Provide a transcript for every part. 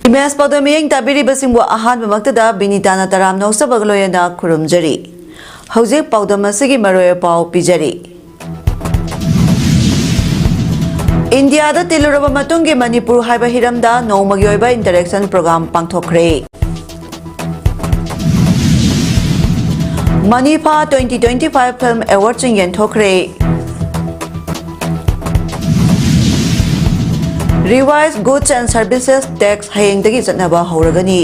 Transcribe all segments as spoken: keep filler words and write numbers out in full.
Image ꯄꯥꯎꯗꯝ ꯃꯤꯠꯌꯦꯡ ꯇꯥꯕꯤꯔꯤꯕꯁꯤꯡꯕꯨ ꯑꯍꯥꯟꯕꯃꯛꯇꯗ ꯕꯤꯅꯤꯇꯥꯅ ꯇꯔꯥꯝꯅ ꯑꯣꯛꯆꯕꯒ ꯂꯣꯏꯅꯅ ꯈꯨꯔꯨꯝꯖꯔꯤ꯫ ꯍꯧꯖꯤꯛ ꯄꯥꯎꯗꯝ ꯑꯁꯤꯒꯤ ꯃꯔꯨꯑꯣꯏꯕ ꯄꯥꯎ ꯄꯤꯖꯔꯤ꯫ ꯏꯟꯗꯤꯌꯥꯗ ꯇꯤꯜꯂꯨꯔꯕ ꯃꯇꯨꯡꯒꯤ ꯃꯅꯤꯄꯨꯔ ꯍꯥꯏꯕ ꯍꯤꯔꯝꯗ ꯅꯣꯡꯃꯒꯤ ꯑꯣꯏꯕ interaction program ꯄꯥꯡꯊꯣꯛꯈ꯭ꯔꯦ꯫ ꯃꯅꯤꯐꯥ twenty twenty-five film awardꯁꯤꯡ ꯌꯦꯟꯊꯣꯛꯈ꯭ꯔꯦ꯫ Revised Goods and Services Tax ꯍꯌꯦꯡꯗꯒꯤ ꯆꯠꯅꯕ ꯍꯧꯔꯒꯅꯤ꯫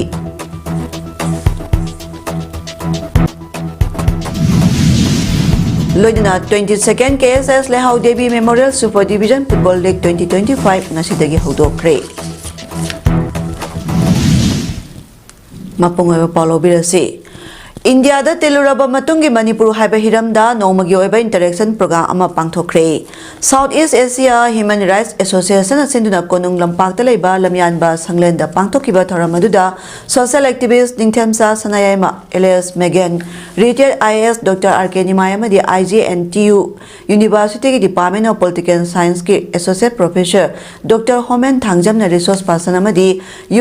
ꯂꯣꯏꯅꯅ twenty-second K S S ꯂꯩꯍꯥꯎ Devi Memorial Super Division Football League twenty twenty-five ꯉꯁꯤꯗꯒꯤ ꯍꯧꯗꯣꯛꯈ꯭ꯔꯦ꯫ ꯃꯄꯨꯡ ꯑꯣꯏꯕ ꯄꯥꯎ ꯂꯧꯕꯤꯔꯁꯤ꯫ ꯏꯟꯗꯤꯌꯥꯗ ꯇꯤꯜꯂꯨꯔꯕ ꯃꯇꯨꯡꯒꯤ ꯃꯅꯤꯄꯨꯔ ꯍꯥꯏꯕ ꯍꯤꯔꯝꯗ ꯅꯣꯡꯃꯒꯤ ꯑꯣꯏꯕ interaction program ꯑꯃ ꯄꯥꯡꯊꯣꯛꯈ꯭ꯔꯦ꯫ South East Asia Human Rights Associationꯅ ꯁꯤꯟꯗꯨꯅ ꯀꯣꯅꯨꯡ ꯂꯝꯄꯥꯛꯇ ꯂꯩꯕ ꯂꯝꯌꯥꯟꯕ ꯁꯪꯂꯦꯟꯗ ꯄꯥꯡꯊꯣꯛꯈꯤꯕ ꯊꯧꯔꯝ ꯑꯗꯨꯗ social activist ꯅꯤꯡꯊꯦꯝꯆꯥ Sanayaima alias ꯃꯦꯒꯟ, retired I A S Doctor R K ꯅꯤꯃꯥꯏ ꯑꯃꯗꯤ I G N T U Universityꯒꯤ Department of Political Scienceꯀꯤ Associate Professor Doctor ꯍꯣꯃꯦꯟ ꯊꯥꯡꯖꯝꯅ resource person ꯑꯃꯗꯤ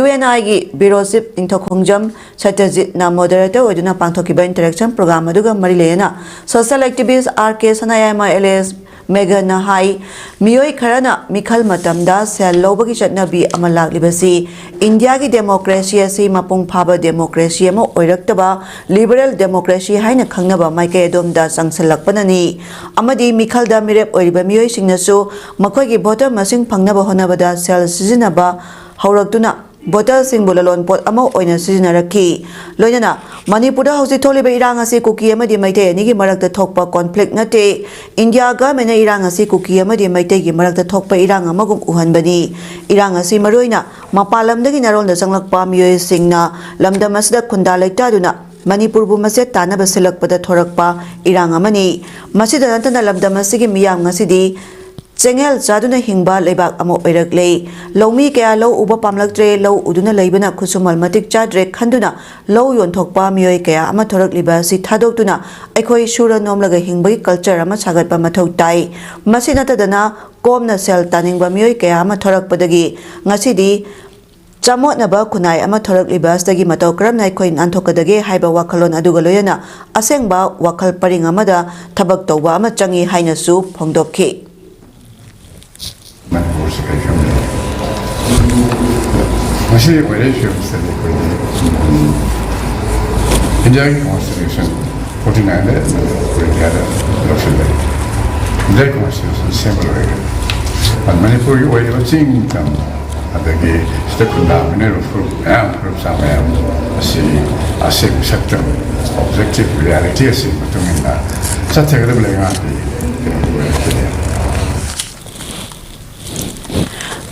U N Iꯒꯤ Bureau Chief ꯅꯤꯡꯊꯧꯈꯣꯡꯖꯝ ꯁꯇ꯭ꯌꯖꯤꯠꯅ moderator ꯑꯣꯏꯗꯨꯅ ꯄꯥꯡꯊꯣꯛꯈꯤꯕ interaction program ꯑꯗꯨꯒ ꯃꯔꯤ ꯂꯩꯅꯅ social activist R K ꯁꯅꯥꯌꯥꯏꯃ alias ꯃꯦꯒꯟꯅ ꯍꯥꯏ, ꯃꯤꯑꯣꯏ ꯈꯔꯅ ꯃꯤꯈꯜ ꯃꯇꯝꯗ ꯁꯦꯜ ꯂꯧꯕꯒꯤ ꯆꯠꯅꯕꯤ ꯑꯃ ꯂꯥꯛꯂꯤꯕꯁꯤ ꯏꯟꯗꯤꯌꯥꯒꯤ democracy ꯑꯁꯤ ꯃꯄꯨꯡ ꯐꯥꯕ democracy ꯑꯃ ꯑꯣꯏꯔꯛꯇꯕ liberal democracy ꯍꯥꯏꯅ ꯈꯪꯅꯕ ꯃꯥꯏꯀꯩ ꯑꯗꯣꯝꯗ ꯆꯪꯁꯤꯜꯂꯛꯄꯅꯅꯤ꯫ ꯑꯃꯗꯤ ꯃꯤꯈꯜꯗ ꯃꯤꯔꯦꯞ ꯑꯣꯏꯔꯤꯕ ꯃꯤꯑꯣꯏꯁꯤꯡꯅꯁꯨ ꯃꯈꯣꯏꯒꯤ voter ꯃꯁꯤꯡ ꯐꯪꯅꯕ ꯍꯣꯠꯅꯕꯗ ꯁꯦꯜ ꯁꯤꯖꯤꯟꯅꯕ ꯍꯧꯔꯛꯇꯨꯅ voterꯁꯤꯡꯕꯨ ꯂꯂꯣꯟꯄꯣꯠ ꯑꯃ ꯑꯣꯏꯅ ꯁꯤꯖꯤꯟꯅꯔꯛꯈꯤ꯫ ꯂꯣꯏꯅꯅ ꯃꯅꯤꯄꯨꯔꯗ ꯍꯧꯖꯤꯛ ꯊꯣꯛꯂꯤꯕ ꯏꯔꯥꯡ ꯑꯁꯤ ꯀꯨꯀꯤ ꯑꯃꯗꯤ ꯃꯩꯇꯩ ꯑꯅꯤꯒꯤ ꯃꯔꯛꯇ ꯊꯣꯛꯄ conflict ꯅꯠꯇꯦ꯫ ꯏꯟꯗꯤꯌꯥ governmentꯅ ꯏꯔꯥꯡ ꯑꯁꯤ ꯀꯨꯀꯤ ꯑꯃꯗꯤ ꯃꯩꯇꯩꯒꯤ ꯃꯔꯛꯇ ꯊꯣꯛꯄ ꯏꯔꯥꯡ ꯑꯃꯒꯨꯝ ꯎꯍꯟꯕꯅꯤ꯫ ꯏꯔꯥꯡ ꯑꯁꯤ ꯃꯔꯨꯑꯣꯏꯅ ꯃꯄꯥꯟ ꯂꯝꯗꯒꯤ ꯅꯥꯔꯣꯟꯗ ꯆꯪꯂꯛꯄ ꯃꯤꯑꯣꯏꯁꯤꯡꯅ ꯂꯝꯗꯝ ꯑꯁꯤꯗ ꯈꯨꯟꯗꯥ ꯂꯩꯇꯥꯗꯨꯅ ꯃꯅꯤꯄꯨꯔꯕꯨ ꯃꯆꯦꯠ ꯇꯥꯅꯕ ꯁꯤꯜꯂꯛꯄꯗ ꯊꯣꯔꯛꯄ ꯏꯔꯥꯡ ꯑꯃꯅꯤ꯫ ꯃꯁꯤꯗ ꯅꯠꯇꯅ ꯂꯝꯗꯝ ꯑꯁꯤꯒꯤ ꯃꯤꯌꯥꯝ ꯉꯁꯤꯗꯤ ꯆꯦꯡꯌꯦꯜ ꯆꯥꯗꯨꯅ ꯍꯤꯡꯕ ꯂꯩꯕꯥꯛ ꯑꯃ ꯑꯣꯏꯔꯛꯂꯦ꯫ ꯂꯧꯃꯤ ꯀꯌꯥ ꯂꯧ ꯎꯕ ꯄꯥꯝꯂꯛꯇ꯭ꯔꯦ, ꯂꯧ ꯎꯗꯨꯅ ꯂꯩꯕꯅ ꯈꯨꯠꯁꯨꯃꯜ ꯃꯇꯤꯛ ꯆꯥꯗ꯭ꯔꯦ ꯈꯟꯗꯨꯅ ꯂꯧ ꯌꯣꯟꯊꯣꯛꯄ ꯃꯤꯑꯣꯏ ꯀꯌꯥ ꯑꯃ ꯊꯣꯔꯛꯂꯤꯕ ꯑꯁꯤ ꯊꯥꯗꯣꯛꯇꯨꯅ ꯑꯩꯈꯣꯏ ꯁꯨꯔ ꯅꯣꯝꯂꯒ ꯍꯤꯡꯕꯒꯤ culture ꯑꯃ ꯁꯥꯒꯠꯄ ꯃꯊꯧ ꯇꯥꯏ꯫ ꯃꯁꯤ ꯅꯠꯇꯗꯅ ꯀꯣꯝꯅ ꯁꯦꯜ ꯇꯥꯅꯤꯡꯕ ꯃꯤꯑꯣꯏ ꯀꯌꯥ ꯑꯃ ꯊꯣꯔꯛꯄꯗꯒꯤ ꯉꯁꯤꯗꯤ ꯆꯃꯣꯠꯅꯕ ꯈꯨꯟꯅꯥꯏ ꯑꯃ ꯊꯣꯔꯛꯂꯤꯕ ꯑꯁꯤꯗꯒꯤ ꯃꯇꯧ ꯀꯔꯝꯅ ꯑꯩꯈꯣꯏ ꯅꯥꯟꯊꯣꯛꯀꯗꯒꯦ ꯍꯥꯏꯕ ꯋꯥꯈꯜꯂꯣꯟ ꯑꯗꯨꯒ ꯂꯣꯏꯅꯅ ꯑꯁꯦꯡꯕ ꯋꯥꯈꯜ ꯄꯔꯤꯡ ꯑꯃꯗ ꯊꯕꯛ ꯇꯧꯕ ꯑꯃ ꯆꯪꯏ ꯍꯥꯏꯅꯁꯨ ꯐꯣꯡꯗꯣꯛꯈꯤ꯫ ꯃꯅꯤꯄꯨꯔꯁꯤ ꯀꯔꯤ ꯈꯪꯗꯦ꯫ ꯃꯁꯤ ꯑꯣꯏꯔꯛꯏ ꯐꯤꯕꯝꯁꯤꯗꯗꯤ ꯑꯩꯈꯣꯏꯒꯤ ꯏꯟꯗꯤꯌꯥꯒꯤ ꯀꯣꯟꯁꯇꯤꯇ꯭ꯌꯨꯁꯟ ꯐꯣꯔꯇꯤ ꯅꯥꯏꯟꯗ ꯃꯅꯤꯄꯨꯔ ꯏꯟꯗꯤꯌꯥꯗ ꯂꯧꯁꯤꯜꯂꯦ꯫ ꯏꯟꯗꯤꯌꯥꯒꯤ ꯀꯣꯟꯁꯇꯤꯇ꯭ꯌꯨꯁꯟ ꯁꯦꯝꯕ ꯂꯣꯏꯔꯦ꯫ ꯑꯗꯨ ꯃꯅꯤꯄꯨꯔꯒꯤ ꯑꯣꯏꯔꯤꯕ ꯆꯤꯡ ꯇꯝ ꯑꯗꯒꯤ ꯁꯤꯗ ꯈꯨꯟꯗꯥꯃꯤꯟꯅꯔꯤꯕ ꯐꯨꯔꯨꯞ ꯃꯌꯥꯝ, ꯐꯨꯔꯨꯞ ꯆꯥ ꯃꯌꯥꯝ ꯑꯁꯤ ꯑꯁꯦꯡꯕ ꯁꯛꯇꯝ, ꯑꯣꯕꯖꯦꯛꯇꯤꯚ ꯔꯤꯌꯥꯂꯤꯇꯤ ꯑꯁꯤ ꯃꯇꯨꯡ ꯏꯟꯅ ꯆꯠꯊꯒꯗꯕ ꯂꯩꯉꯥꯛꯀꯤ ꯀꯩꯅꯣ ꯑꯣꯏꯔꯛꯈꯤꯅꯦ꯫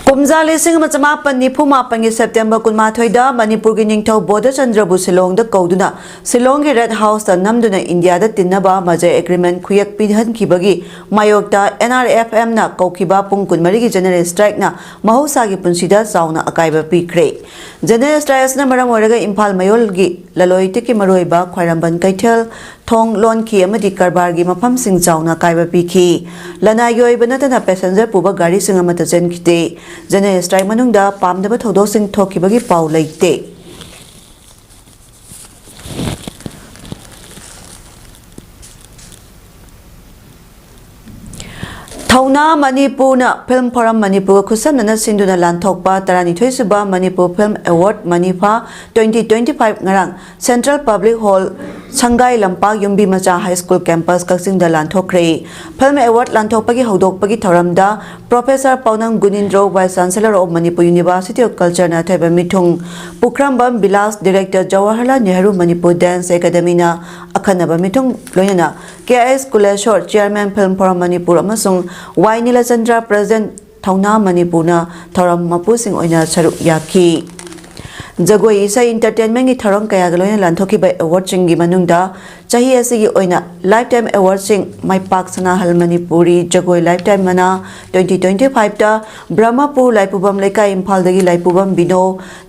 ꯀꯨꯝꯖꯥ ꯂꯤꯁꯤꯡ ꯑꯃ ꯆꯃꯥꯄꯟ ꯅꯤꯐꯨ ꯃꯥꯄꯟꯒꯤ ꯁꯦꯞꯇꯦꯝꯕꯔ ꯀꯨꯟꯃꯥꯊꯣꯏꯗ ꯃꯅꯤꯄꯨꯔꯒꯤ ꯅꯤꯡꯊꯧ ꯕꯣꯙꯆꯟꯗ꯭ꯔꯕꯨ ꯁꯤꯂꯣꯡꯗ ꯀꯧꯗꯨꯅ ꯁꯤꯂꯣꯡꯒꯤ ꯔꯦꯗ ꯍꯥꯎꯁꯇ ꯅꯝꯗꯨꯅ ꯏꯟꯗꯤꯌꯥꯗ ꯇꯤꯟꯅꯕ ꯃꯖꯥ ꯑꯦꯒ꯭ꯔꯤꯃꯦꯟ ꯈꯨꯌꯦꯛ ꯄꯤꯍꯟꯈꯤꯕꯒꯤ ꯃꯥꯌꯣꯛꯇ ꯑꯦꯟ ꯑꯥꯔ ꯑꯦꯐ ꯑꯦꯝꯅ ꯀꯧꯈꯤꯕ ꯄꯨꯡ ꯀꯨꯟꯃꯔꯤꯒꯤ ꯖꯦꯅꯔꯦꯜ ꯁ꯭ꯇ꯭ꯔꯥꯏꯛꯅ ꯃꯍꯧꯁꯥꯒꯤ ꯄꯨꯟꯁꯤꯗ ꯆꯥꯎꯅ ꯑꯀꯥꯏꯕ ꯄꯤꯈ꯭ꯔꯦ꯫ ꯖꯦꯅꯔꯦꯜ ꯁ꯭ꯇ꯭ꯔꯥꯏꯛ ꯑꯁꯤꯅ ꯃꯔꯝ ꯑꯣꯏꯔꯒ ꯏꯝꯐꯥꯜ ꯃꯌꯣꯜꯒꯤ ꯂꯂꯣꯟ ꯏꯇꯤꯛꯀꯤ ꯃꯔꯨꯑꯣꯏꯕ ꯈ꯭ꯋꯥꯏꯔꯝꯕꯟ ꯀꯩꯊꯦꯜ ꯊꯣꯡ ꯂꯣꯟꯈꯤ ꯑꯃꯗꯤ ꯀꯔꯕꯥꯔꯒꯤ ꯃꯐꯝꯁꯤꯡ ꯆꯥꯎꯅ ꯑꯀꯥꯏꯕ ꯄꯤꯈꯤ꯫ ꯂꯅꯥꯏꯒꯤ ꯑꯣꯏꯕ ꯅꯠꯇꯅ ꯄꯦꯁꯦꯟꯖꯔ ꯄꯨꯕ ꯒꯥꯔꯤꯁꯤꯡ ꯑꯃꯠꯇ ꯆꯦꯟꯈꯤꯗꯦ꯫ ꯖꯦꯅꯔꯦꯜ ꯁ꯭ꯇ꯭ꯔꯥꯏꯛ ꯃꯅꯨꯡꯗ ꯄꯥꯝꯗꯕ ꯊꯧꯗꯣꯛꯁꯤꯡ ꯊꯣꯛꯈꯤꯕꯒꯤ ꯄꯥꯎ ꯂꯩꯇꯦ꯫ ꯊꯧꯅꯥ ꯃꯅꯤꯄꯨꯔꯅ ꯐꯤꯜꯝ ꯐꯣꯔꯝ ꯃꯅꯤꯄꯨꯔꯒ ꯈꯨꯠꯁꯝꯅꯅ ꯁꯤꯟꯗꯨꯅ ꯂꯥꯟꯊꯣꯛꯄ ꯇꯔꯥꯅꯤꯊꯣꯏꯁꯨꯕ Manipur film award Manipha twenty twenty five ꯉꯔꯥꯡ ꯁꯦꯟꯇ꯭ꯔꯦꯜ ꯄꯕ꯭ꯂꯤꯛ ꯍꯣꯜ, ꯁꯪꯒꯥꯏ ꯂꯝꯄꯥꯛ, ꯌꯨꯝꯕꯤ ꯃꯆꯥ ꯍꯥꯏ ꯁ꯭ꯀꯨꯜ ꯀꯦꯝꯄꯁ, ꯀꯛꯆꯤꯡꯗ ꯂꯥꯟꯊꯣꯛꯈ꯭ꯔꯦ꯫ ꯐꯤꯜꯝ ꯑꯦꯋꯥꯔꯗ ꯂꯥꯟꯊꯣꯛꯄꯒꯤ ꯍꯧꯗꯣꯛꯄꯒꯤ ꯊꯧꯔꯝꯗ professor Paonam Gunindro, vice chancellor of Manipur university of ꯀꯜꯆꯔꯅ ꯑꯊꯣꯏꯕ ꯃꯤꯊꯨꯡ, ꯄꯨꯈ꯭ꯔꯝꯕꯝ ꯕꯤꯂꯥꯁ, ꯗꯤꯔꯦꯛꯇꯔ ꯖꯋꯥꯍꯔꯂꯥꯜ ꯅꯦꯍꯔꯨ ꯃꯅꯤꯄꯨꯔ ꯗꯥꯟꯁ ꯑꯦꯀꯥꯗꯃꯤꯅ ꯑꯈꯟꯅꯕ ꯃꯤꯊꯨꯡ, ꯂꯣꯏꯅꯅ K I S Kuleshor, chairman film forum Manipur, ꯑꯃꯁꯨꯡ ꯋꯥꯏ ꯅꯤꯂꯆꯟꯗ꯭ꯔ, ꯄ꯭ꯔꯁꯤꯗꯦꯟꯠ ꯊꯧꯅꯥ ꯃꯅꯤꯄꯨꯔꯅ ꯊꯧꯔꯝ ꯃꯄꯨꯁꯤꯡ ꯑꯣꯏꯅ ꯁꯔꯨꯛ ꯌꯥꯈꯤ꯫ ꯖꯒꯣꯏ ꯏꯁꯩ, ꯏꯟꯇꯔꯇꯦꯟꯃꯦꯟꯒꯤ ꯊꯧꯔꯝ ꯀꯌꯥꯒ ꯂꯣꯏꯅꯅ ꯂꯥꯟꯊꯣꯛꯈꯤꯕ ꯑꯦꯋꯥꯔꯗꯁꯤꯡꯒꯤ ꯃꯅꯨꯡꯗ ꯆꯍꯤ ꯑꯁꯤꯒꯤ ꯑꯣꯏꯅ ꯂꯥꯏꯐ ꯇꯥꯏꯝ ꯑꯦꯋꯥꯔꯗꯁꯤꯡ ꯃꯥꯏꯄꯥꯛ ꯁꯅꯥꯍꯜ ꯃꯅꯤꯄꯨꯔꯤ ꯖꯒꯣꯏ ꯂꯥꯏꯐ ꯇꯥꯏꯝ ꯃꯅꯥ twenty twenty five ꯇ ꯕ꯭ꯔꯍꯃꯄꯨꯔ ꯂꯥꯏꯄꯨꯕꯝ ꯂꯩꯀꯥꯏ ꯏꯝꯐꯥꯜꯗꯒꯤ ꯂꯥꯏꯄꯨꯕꯝ ꯕꯤꯅꯣ,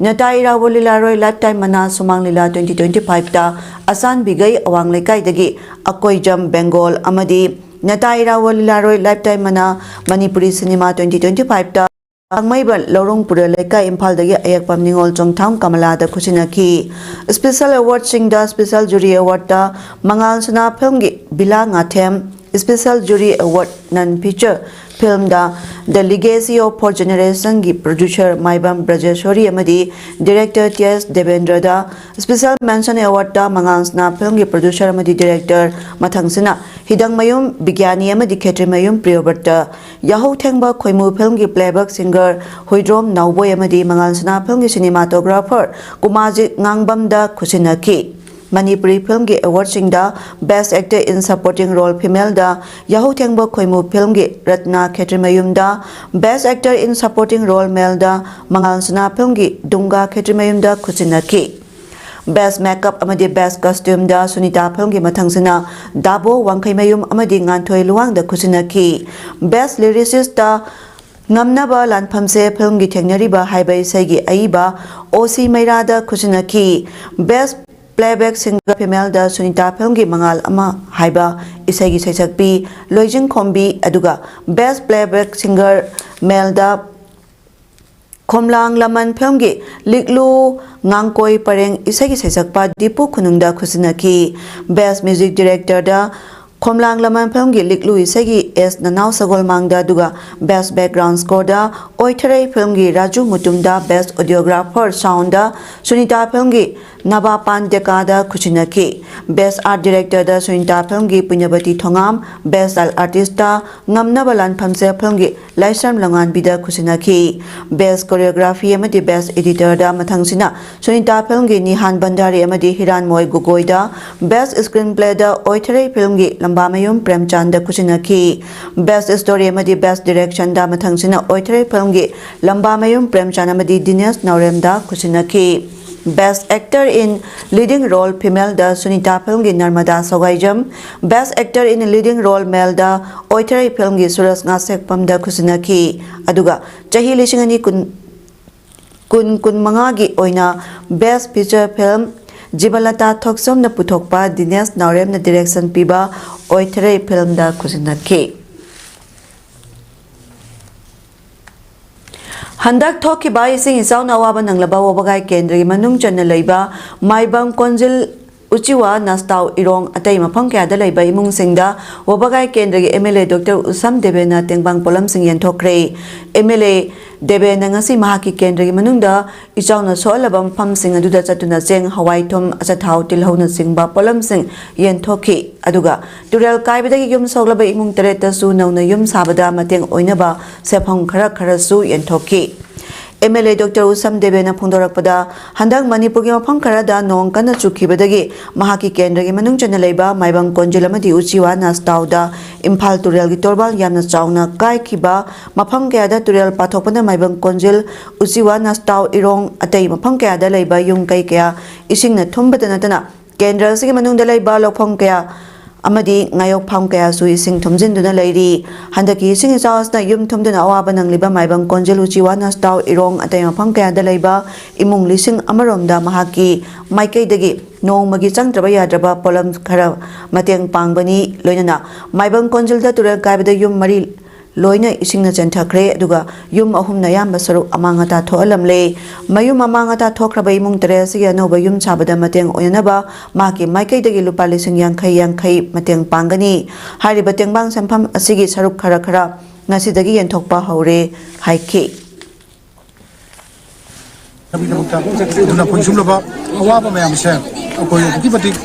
ꯅꯇꯥ ꯏꯔꯥꯕꯣꯠ ꯂꯤꯂꯥꯔꯣꯏ ꯂꯥꯏꯐ ꯇꯥꯏꯝ ꯃꯅꯥ ꯁꯨꯃꯥꯡ ꯂꯤꯂꯥ twenty twenty five ꯇ ꯑꯆꯥꯟꯕꯤꯒꯩ ꯑꯋꯥꯡ ꯂꯩꯀꯥꯏꯗꯒꯤ ꯑꯀꯣꯏꯖꯝ ꯕꯦꯡꯒꯣꯜ ꯑꯃꯗꯤ ꯅꯇꯥ ꯏꯔꯥꯕꯣꯠ ꯂꯤꯂꯥꯔꯣꯏ ꯂꯥꯏꯐ ꯇꯥꯏꯝ ꯃꯅꯥ Manipuri cinema twenty twenty five ꯇ ꯀꯥꯡꯃꯩꯕꯟ ꯂꯧꯔꯣꯡ ꯄꯨꯔꯦꯜ ꯂꯩꯀꯥꯏ, ꯏꯝꯐꯥꯜꯗꯒꯤ ꯑꯌꯦꯛꯄꯝ ꯅꯤꯉꯣꯜ ꯆꯣꯡꯊꯥꯝ ꯀꯃꯂꯥꯗ ꯈꯨꯠꯁꯤꯟꯅꯈꯤ꯫ Special Award ꯁꯤꯡꯗ Special Jury Award ꯇ ꯃꯉꯥꯜ ꯁꯅꯥ ꯐꯤꯂꯝꯒꯤ ꯕꯤꯂꯥ ꯉꯥꯊꯦꯝ, Special Jury Award Non Feature ꯐꯤꯂꯝꯗ The Legacy of Four Generation ꯒꯤ producer ꯃꯥꯏꯕꯝ ꯕ꯭ꯔꯖꯦꯁꯣꯔꯤ ꯑꯃꯗꯤ director ꯇꯤ ꯑꯦꯁ ꯗꯦꯕꯦꯟꯗ꯭ꯔꯗ, Special Mention Award ꯇ ꯃꯉꯥꯜ ꯁꯅꯥ ꯐꯤꯂꯝꯒꯤ producer ꯑꯃꯗꯤ director ꯃꯊꯪꯁꯤꯅ ꯍꯤꯗꯪꯃꯌꯨꯝ ꯕꯤꯒ꯭ꯌꯥꯅꯤ ꯑꯃꯗꯤ ꯈꯦꯇ꯭ꯔꯤꯃꯌꯨꯝ ꯄ꯭ꯔꯤꯌꯣꯕ꯭ꯔꯇ, ꯌꯥꯍꯧ ꯊꯦꯡꯕ ꯈꯣꯏꯃꯨ ꯐꯤꯂꯝꯒꯤ playback singer ꯍꯨꯏꯗ꯭ꯔꯣꯝ ꯅꯥꯎꯕꯣꯏ ꯑꯃꯗꯤ ꯃꯉꯥꯜ ꯁꯅꯥ ꯐꯤꯂꯝꯒꯤ cinematographer ꯀꯨꯃꯥꯖꯤꯠ ꯉꯥꯡꯕꯝꯗ ꯈꯨꯠꯁꯤꯟꯅꯈꯤ꯫ ꯃꯅꯤꯄꯨꯔꯤ ꯐꯤꯂꯝꯒꯤ award ꯁꯤꯡꯗ Best Actor in Supporting Role Female ꯗ ꯌꯥꯍꯧ ꯊꯦꯡꯕ ꯈꯣꯏꯃꯨ ꯐꯤꯂꯝꯒꯤ Ratna ꯈꯦꯇ꯭ꯔꯤꯃꯌꯨꯝꯗ, Best Actor in Supporting Role Male ꯗ ꯃꯉꯥꯜ ꯁꯅꯥ ꯐꯤꯂꯝꯒꯤ ꯗꯨꯡꯒꯥ ꯈꯦꯇ꯭ꯔꯤꯃꯌꯨꯝꯗ ꯈꯨꯠꯁꯤꯟꯅꯈꯤ꯫ Best Makeup ꯑꯃꯗꯤ Best Costume ꯗ ꯁꯨꯅꯤꯇꯥ ꯐꯤꯂꯝꯒꯤ ꯃꯊꯪꯁꯤꯅ ꯗꯥꯕꯣ ꯋꯥꯡꯈꯩꯃꯌꯨꯝ ꯑꯃꯗꯤ ꯉꯥꯟꯊꯣꯏ ꯂꯨꯋꯥꯡꯗ ꯈꯨꯠꯁꯤꯟꯅꯈꯤ꯫ Best Lyricist ꯇ ꯉꯝꯅꯕ ꯂꯥꯟꯐꯝꯁꯦ ꯐꯤꯂꯝꯒꯤ ꯊꯦꯡꯅꯔꯤꯕ ꯍꯥꯏꯕ ꯏꯁꯩꯒꯤ ꯑꯏꯕ ꯑꯣ ꯁꯤ ꯃꯩꯔꯥꯗ ꯈꯨꯠꯁꯤꯟꯅꯈꯤ꯫ Best Playback Singer Female ꯗ ꯁꯨꯅꯤꯇꯥ ꯐꯤꯂꯝꯒꯤ ꯃꯉꯥꯜ ꯑꯃ ꯍꯥꯏꯕ ꯏꯁꯩꯒꯤ ꯁꯩꯁꯛꯄꯤ ꯂꯣꯏꯖꯤꯡꯈꯣꯝꯕꯤ, ꯑꯗꯨꯒ Best Playback Singer Male ꯗ ꯈꯣꯝꯂꯥꯡ ꯂꯃꯟ ꯐꯤꯂꯝꯒꯤ ꯂꯤꯛꯂꯨ ꯉꯥꯡꯀꯣꯏ ꯄꯔꯦꯡ ꯏꯁꯩꯒꯤ ꯁꯩꯁꯛꯄ ꯗꯤꯄꯨ ꯈꯨꯅꯨꯡꯗ ꯈꯨꯠꯁꯤꯟꯅꯈꯤ꯫ Best Music Director ꯗ ꯈꯣꯝꯂꯥꯡ ꯂꯃꯟ ꯐꯤꯂꯝꯒꯤ ꯂꯤꯛꯂꯨ ꯏꯁꯩꯒꯤ ꯑꯦꯁ ꯅꯅꯥꯎ ꯁꯒꯣꯜꯃꯥꯡꯗ, ꯑꯗꯨꯒ Best Background Score ꯗ ꯑꯣꯏꯊꯔꯩ ꯐꯤꯂꯝꯒꯤ ꯔꯥꯖꯨ ꯃꯨꯇꯨꯝꯗ, Best Audiographer Sound ꯗ ꯁꯨꯅꯤꯇꯥ ꯐꯤꯂꯝꯒꯤ ꯅꯕꯥ ꯄꯥꯟ ꯗꯦꯀꯥꯗ ꯈꯨꯠꯁꯤꯟꯅꯈꯤ꯫ Best Art Director ꯗ ꯁꯨꯅꯤꯇꯥ ꯐꯤꯂꯝꯒꯤ ꯄꯨꯏꯅꯕꯇꯤ ꯊꯣꯉꯥꯝ, Best Style Artist ꯇ ꯉꯝꯅꯕ ꯂꯥꯟꯐꯝꯁꯦ ꯐꯤꯂꯝꯒꯤ ꯂꯥꯏꯁ꯭ꯔꯝ ꯂꯉꯥꯟꯕꯤꯗ ꯈꯨꯠꯁꯤꯟꯅꯈꯤ꯫ Best Choreography ꯑꯃꯗꯤ Best Editor ꯗ ꯃꯊꯪꯁꯤꯅ ꯁꯨꯅꯤꯇꯥ ꯐꯤꯂꯝꯒꯤ ꯅꯤꯍꯥꯟ ꯚꯟꯗꯥꯔꯤ ꯑꯃꯗꯤ ꯍꯤꯔꯥꯟꯃꯣꯏ ꯒꯣꯒꯣꯏꯗ, Best Screenplay ꯗ ꯑꯣꯏꯊꯔꯩ ꯐꯤꯂꯝꯒꯤ ꯂꯝꯕꯥꯃꯌꯨꯝ ꯄ꯭ꯔꯦꯝꯆꯥꯟꯗ ꯈꯨꯠꯁꯤꯟꯅꯈꯤ꯫ Best Story ꯑꯃꯗꯤ Best Direction ꯗ ꯃꯊꯪꯁꯤꯅ ꯑꯣꯏꯊꯔꯩ ꯐꯤꯂꯝꯒꯤ ꯂꯝꯕꯥꯃꯌꯨꯝ ꯄ꯭ꯔꯦꯝꯆꯥꯟ ꯑꯃꯗꯤ ꯗꯤꯅꯦꯁ ꯅꯥꯎꯔꯦꯝꯗ ꯈꯨꯠꯁꯤꯟꯅꯈꯤ꯫ Best Actor in Leading Role Female ꯗ ꯁꯨꯅꯤꯇꯥ ꯐꯤꯂꯝꯒꯤ ꯅꯔꯃꯗꯥ ꯁꯧꯒꯥꯏꯖꯝ, Best Actor in Leading Role Male ꯗ ꯑꯣꯏꯊꯔꯩ ꯐꯤꯂꯝꯒꯤ ꯁꯨꯔꯖ ꯉꯥꯁꯦꯛꯄꯝꯗ ꯈꯨꯠꯁꯤꯟꯅꯈꯤ꯫ ꯑꯗꯨꯒ ꯆꯍꯤ ꯂꯤꯁꯤꯡ ꯑꯅꯤ ꯀꯨꯟ, ꯀꯨꯟ, ꯀꯨꯟꯃꯉꯥꯒꯤ ꯑꯣꯏꯅ Best Feature Film ꯖꯤꯕꯂꯇꯥ ꯊꯣꯛꯆꯣꯝꯅ ꯄꯨꯊꯣꯛꯄ ꯗꯤꯅꯦꯁ ꯅꯥꯎꯔꯦꯝꯅ direction ꯄꯤꯕ ꯑꯣꯏꯊꯔꯩ ꯐꯤꯂꯝꯗ ꯈꯨꯠꯁꯤꯟꯅꯈꯤ꯫ ꯍꯟꯗꯛ ꯊꯣꯛꯈꯤꯕ ꯏꯁꯤꯡ ꯏꯆꯥꯎꯅ ꯑꯋꯥꯕ ꯅꯪꯂꯕ ꯋꯥꯕꯒꯥꯏ ꯀꯦꯟꯗ꯭ꯔꯒꯤ ꯃꯅꯨꯡ ꯆꯟꯅ ꯂꯩꯕ ꯃꯥꯏꯕꯝ ꯀꯣꯟꯖꯤꯜ, ꯎꯆꯤꯋꯥ, ꯅꯥꯁꯇꯥꯎ, ꯏꯔꯣꯡ ꯑꯇꯩ ꯃꯐꯝ ꯀꯌꯥꯗ ꯂꯩꯕ ꯏꯃꯨꯡꯁꯤꯡꯗ ꯋꯥꯕꯒꯥꯏ ꯀꯦꯟꯗ꯭ꯔꯒꯤ MLA Doctor ꯎꯁꯝ ꯗꯦꯕꯦꯅ ꯇꯦꯡꯕꯥꯡ ꯄꯣꯠꯂꯝꯁꯤꯡ ꯌꯦꯟꯊꯣꯛꯈ꯭ꯔꯦ꯫ MLA ꯗꯦꯕꯦꯅ ꯉꯁꯤ ꯃꯍꯥꯛꯀꯤ ꯀꯦꯟꯗ꯭ꯔꯒꯤ ꯃꯅꯨꯡꯗ ꯏꯆꯥꯎꯅ ꯁꯣꯛꯍꯜꯂꯕ ꯃꯐꯝꯁꯤꯡ ꯑꯗꯨꯗ ꯆꯠꯇꯨꯅ ꯆꯦꯡ, ꯍꯋꯥꯏ, ꯊꯨꯝ, ꯑꯆꯥꯊꯥꯎ, ꯇꯤꯜꯍꯧꯅꯆꯤꯡꯕ ꯄꯣꯠꯂꯝꯁꯤꯡ ꯌꯦꯟꯊꯣꯛꯈꯤ꯫ ꯑꯗꯨꯒ ꯇꯨꯔꯦꯜ ꯀꯥꯏꯕꯗꯒꯤ ꯌꯨꯝ ꯁꯣꯛꯂꯕ ꯏꯃꯨꯡ ꯇꯔꯦꯠꯇꯁꯨ ꯅꯧꯅ ꯌꯨꯝ ꯁꯥꯕꯗ ꯃꯇꯦꯡ ꯑꯣꯏꯅꯕ ꯁꯦꯐꯝ ꯈꯔ ꯈꯔꯁꯨ ꯌꯦꯟꯊꯣꯛꯈꯤ꯫ MLA Doctor ꯎꯁꯝ ꯗꯦꯕꯦꯅ ꯐꯣꯡꯗꯣꯔꯛꯄꯗ, ꯍꯟꯗꯛ ꯃꯅꯤꯄꯨꯔꯒꯤ ꯃꯐꯝ ꯈꯔꯗ ꯅꯣꯡ ꯀꯟꯅ ꯆꯨꯈꯤꯕꯗꯒꯤ ꯃꯍꯥꯛꯀꯤ ꯀꯦꯟꯗ꯭ꯔꯒꯤ ꯃꯅꯨꯡ ꯆꯟꯅ ꯂꯩꯕ ꯃꯥꯏꯕꯝ ꯀꯣꯟꯖꯤꯜ ꯑꯃꯗꯤ ꯎꯆꯤꯋꯥ ꯅꯥꯁꯇꯥꯎꯗ ꯏꯝꯐꯥꯜ ꯇꯨꯔꯦꯜꯒꯤ ꯇꯣꯔꯕꯥꯟ ꯌꯥꯝꯅ ꯆꯥꯎꯅ ꯀꯥꯏꯈꯤꯕ, ꯃꯐꯝ ꯀꯌꯥꯗ ꯇꯨꯔꯦꯜ ꯄꯥꯊꯣꯛꯄꯅ ꯃꯥꯏꯕꯝ ꯀꯣꯟꯖꯤꯜ, ꯎꯆꯤꯋꯥ, ꯅꯥꯁꯇꯥꯎ, ꯏꯔꯣꯡ ꯑꯇꯩ ꯃꯐꯝ ꯀꯌꯥꯗ ꯂꯩꯕ ꯌꯨꯝ ꯀꯩ ꯀꯌꯥ ꯏꯁꯤꯡꯅ ꯊꯨꯝꯕꯇ ꯅꯠꯇꯅ ꯀꯦꯟꯗ꯭ꯔ ꯑꯁꯤꯒꯤ ꯃꯅꯨꯡꯗ ꯂꯩꯕ ꯂꯧꯐꯝ ꯀꯌꯥ ꯑꯃꯗꯤ ꯉꯥꯌꯣꯛꯐꯝ ꯀꯌꯥꯁꯨ ꯏꯁꯤꯡ ꯊꯨꯝꯖꯤꯟꯗꯨꯅ ꯂꯩꯔꯤ꯫ ꯍꯟꯗꯛꯀꯤ ꯏꯁꯤꯡ ꯏꯆꯥꯎ ꯑꯁꯤꯅ ꯌꯨꯝ ꯊꯨꯝꯗꯨꯅ ꯑꯋꯥꯕ ꯅꯪꯂꯤꯕ ꯃꯥꯏꯕꯝ ꯀꯣꯟꯖꯤꯜ, ꯎꯆꯤꯋꯥ, ꯅꯥꯁꯇꯥꯎ, ꯏꯔꯣꯡ ꯑꯇꯩ ꯃꯐꯝ ꯀꯌꯥꯗ ꯂꯩꯕ ꯏꯃꯨꯡ ꯂꯤꯁꯤꯡ ꯑꯃꯔꯣꯝꯗ ꯃꯍꯥꯛꯀꯤ ꯃꯥꯏꯀꯩꯗꯒꯤ ꯅꯣꯡꯃꯒꯤ ꯆꯪꯗ꯭ꯔꯕ ꯌꯥꯗ꯭ꯔꯕ ꯄꯣꯠꯂꯝ ꯈꯔ ꯃꯇꯦꯡ ꯄꯥꯡꯕꯅꯤ꯫ ꯂꯣꯏꯅꯅ ꯃꯥꯏꯕꯝ ꯀꯣꯟꯖꯤꯜꯗ ꯇꯨꯔꯦꯜ ꯀꯥꯏꯕꯗ ꯌꯨꯝ ꯃꯔꯤ ꯂꯣꯏꯅ ꯏꯁꯤꯡꯅ ꯆꯦꯟꯊꯈ꯭ꯔꯦ, ꯑꯗꯨꯒ ꯌꯨꯝ ꯑꯍꯨꯝꯅ ꯑꯌꯥꯝꯕ ꯁꯔꯨꯛ ꯑꯃꯥꯡ ꯑꯇꯥ ꯊꯣꯛꯍꯜꯂꯝꯂꯦ꯫ ꯃꯌꯨꯝ ꯑꯃꯥꯡ ꯑꯇꯥ ꯊꯣꯛꯈ꯭ꯔꯕ ꯏꯃꯨꯡ ꯇꯔꯦꯠ ꯑꯁꯤꯒꯤ ꯑꯅꯧꯕ ꯌꯨꯝ ꯁꯥꯕꯗ ꯃꯇꯦꯡ ꯑꯣꯏꯅꯅꯕ ꯃꯍꯥꯛꯀꯤ ꯃꯥꯏꯀꯩꯗꯒꯤ ꯂꯨꯄꯥ ꯂꯤꯁꯤꯡ ꯌꯥꯡꯈꯩ ꯌꯥꯡꯈꯩ ꯃꯇꯦꯡ ꯄꯥꯡꯒꯅꯤ꯫ ꯍꯥꯏꯔꯤꯕ ꯇꯦꯡꯕꯥꯡ ꯁꯦꯟꯐꯝ ꯑꯁꯤꯒꯤ ꯁꯔꯨꯛ ꯈꯔ ꯈꯔ ꯉꯁꯤꯗꯒꯤ ꯌꯦꯟꯊꯣꯛꯄ ꯍꯧꯔꯦ ꯍꯥꯏꯈꯤ꯫ ꯂꯝꯕꯤꯗꯃꯛꯇ ꯑꯗꯨꯅ ꯑꯩꯈꯣꯏ ꯁꯤꯒꯨꯝꯂꯕ ꯑꯋꯥꯕ ꯃꯌꯥꯝꯁꯦ ꯑꯩꯈꯣꯏ ꯑꯗꯨꯛꯀꯤ ꯃꯇꯤꯛ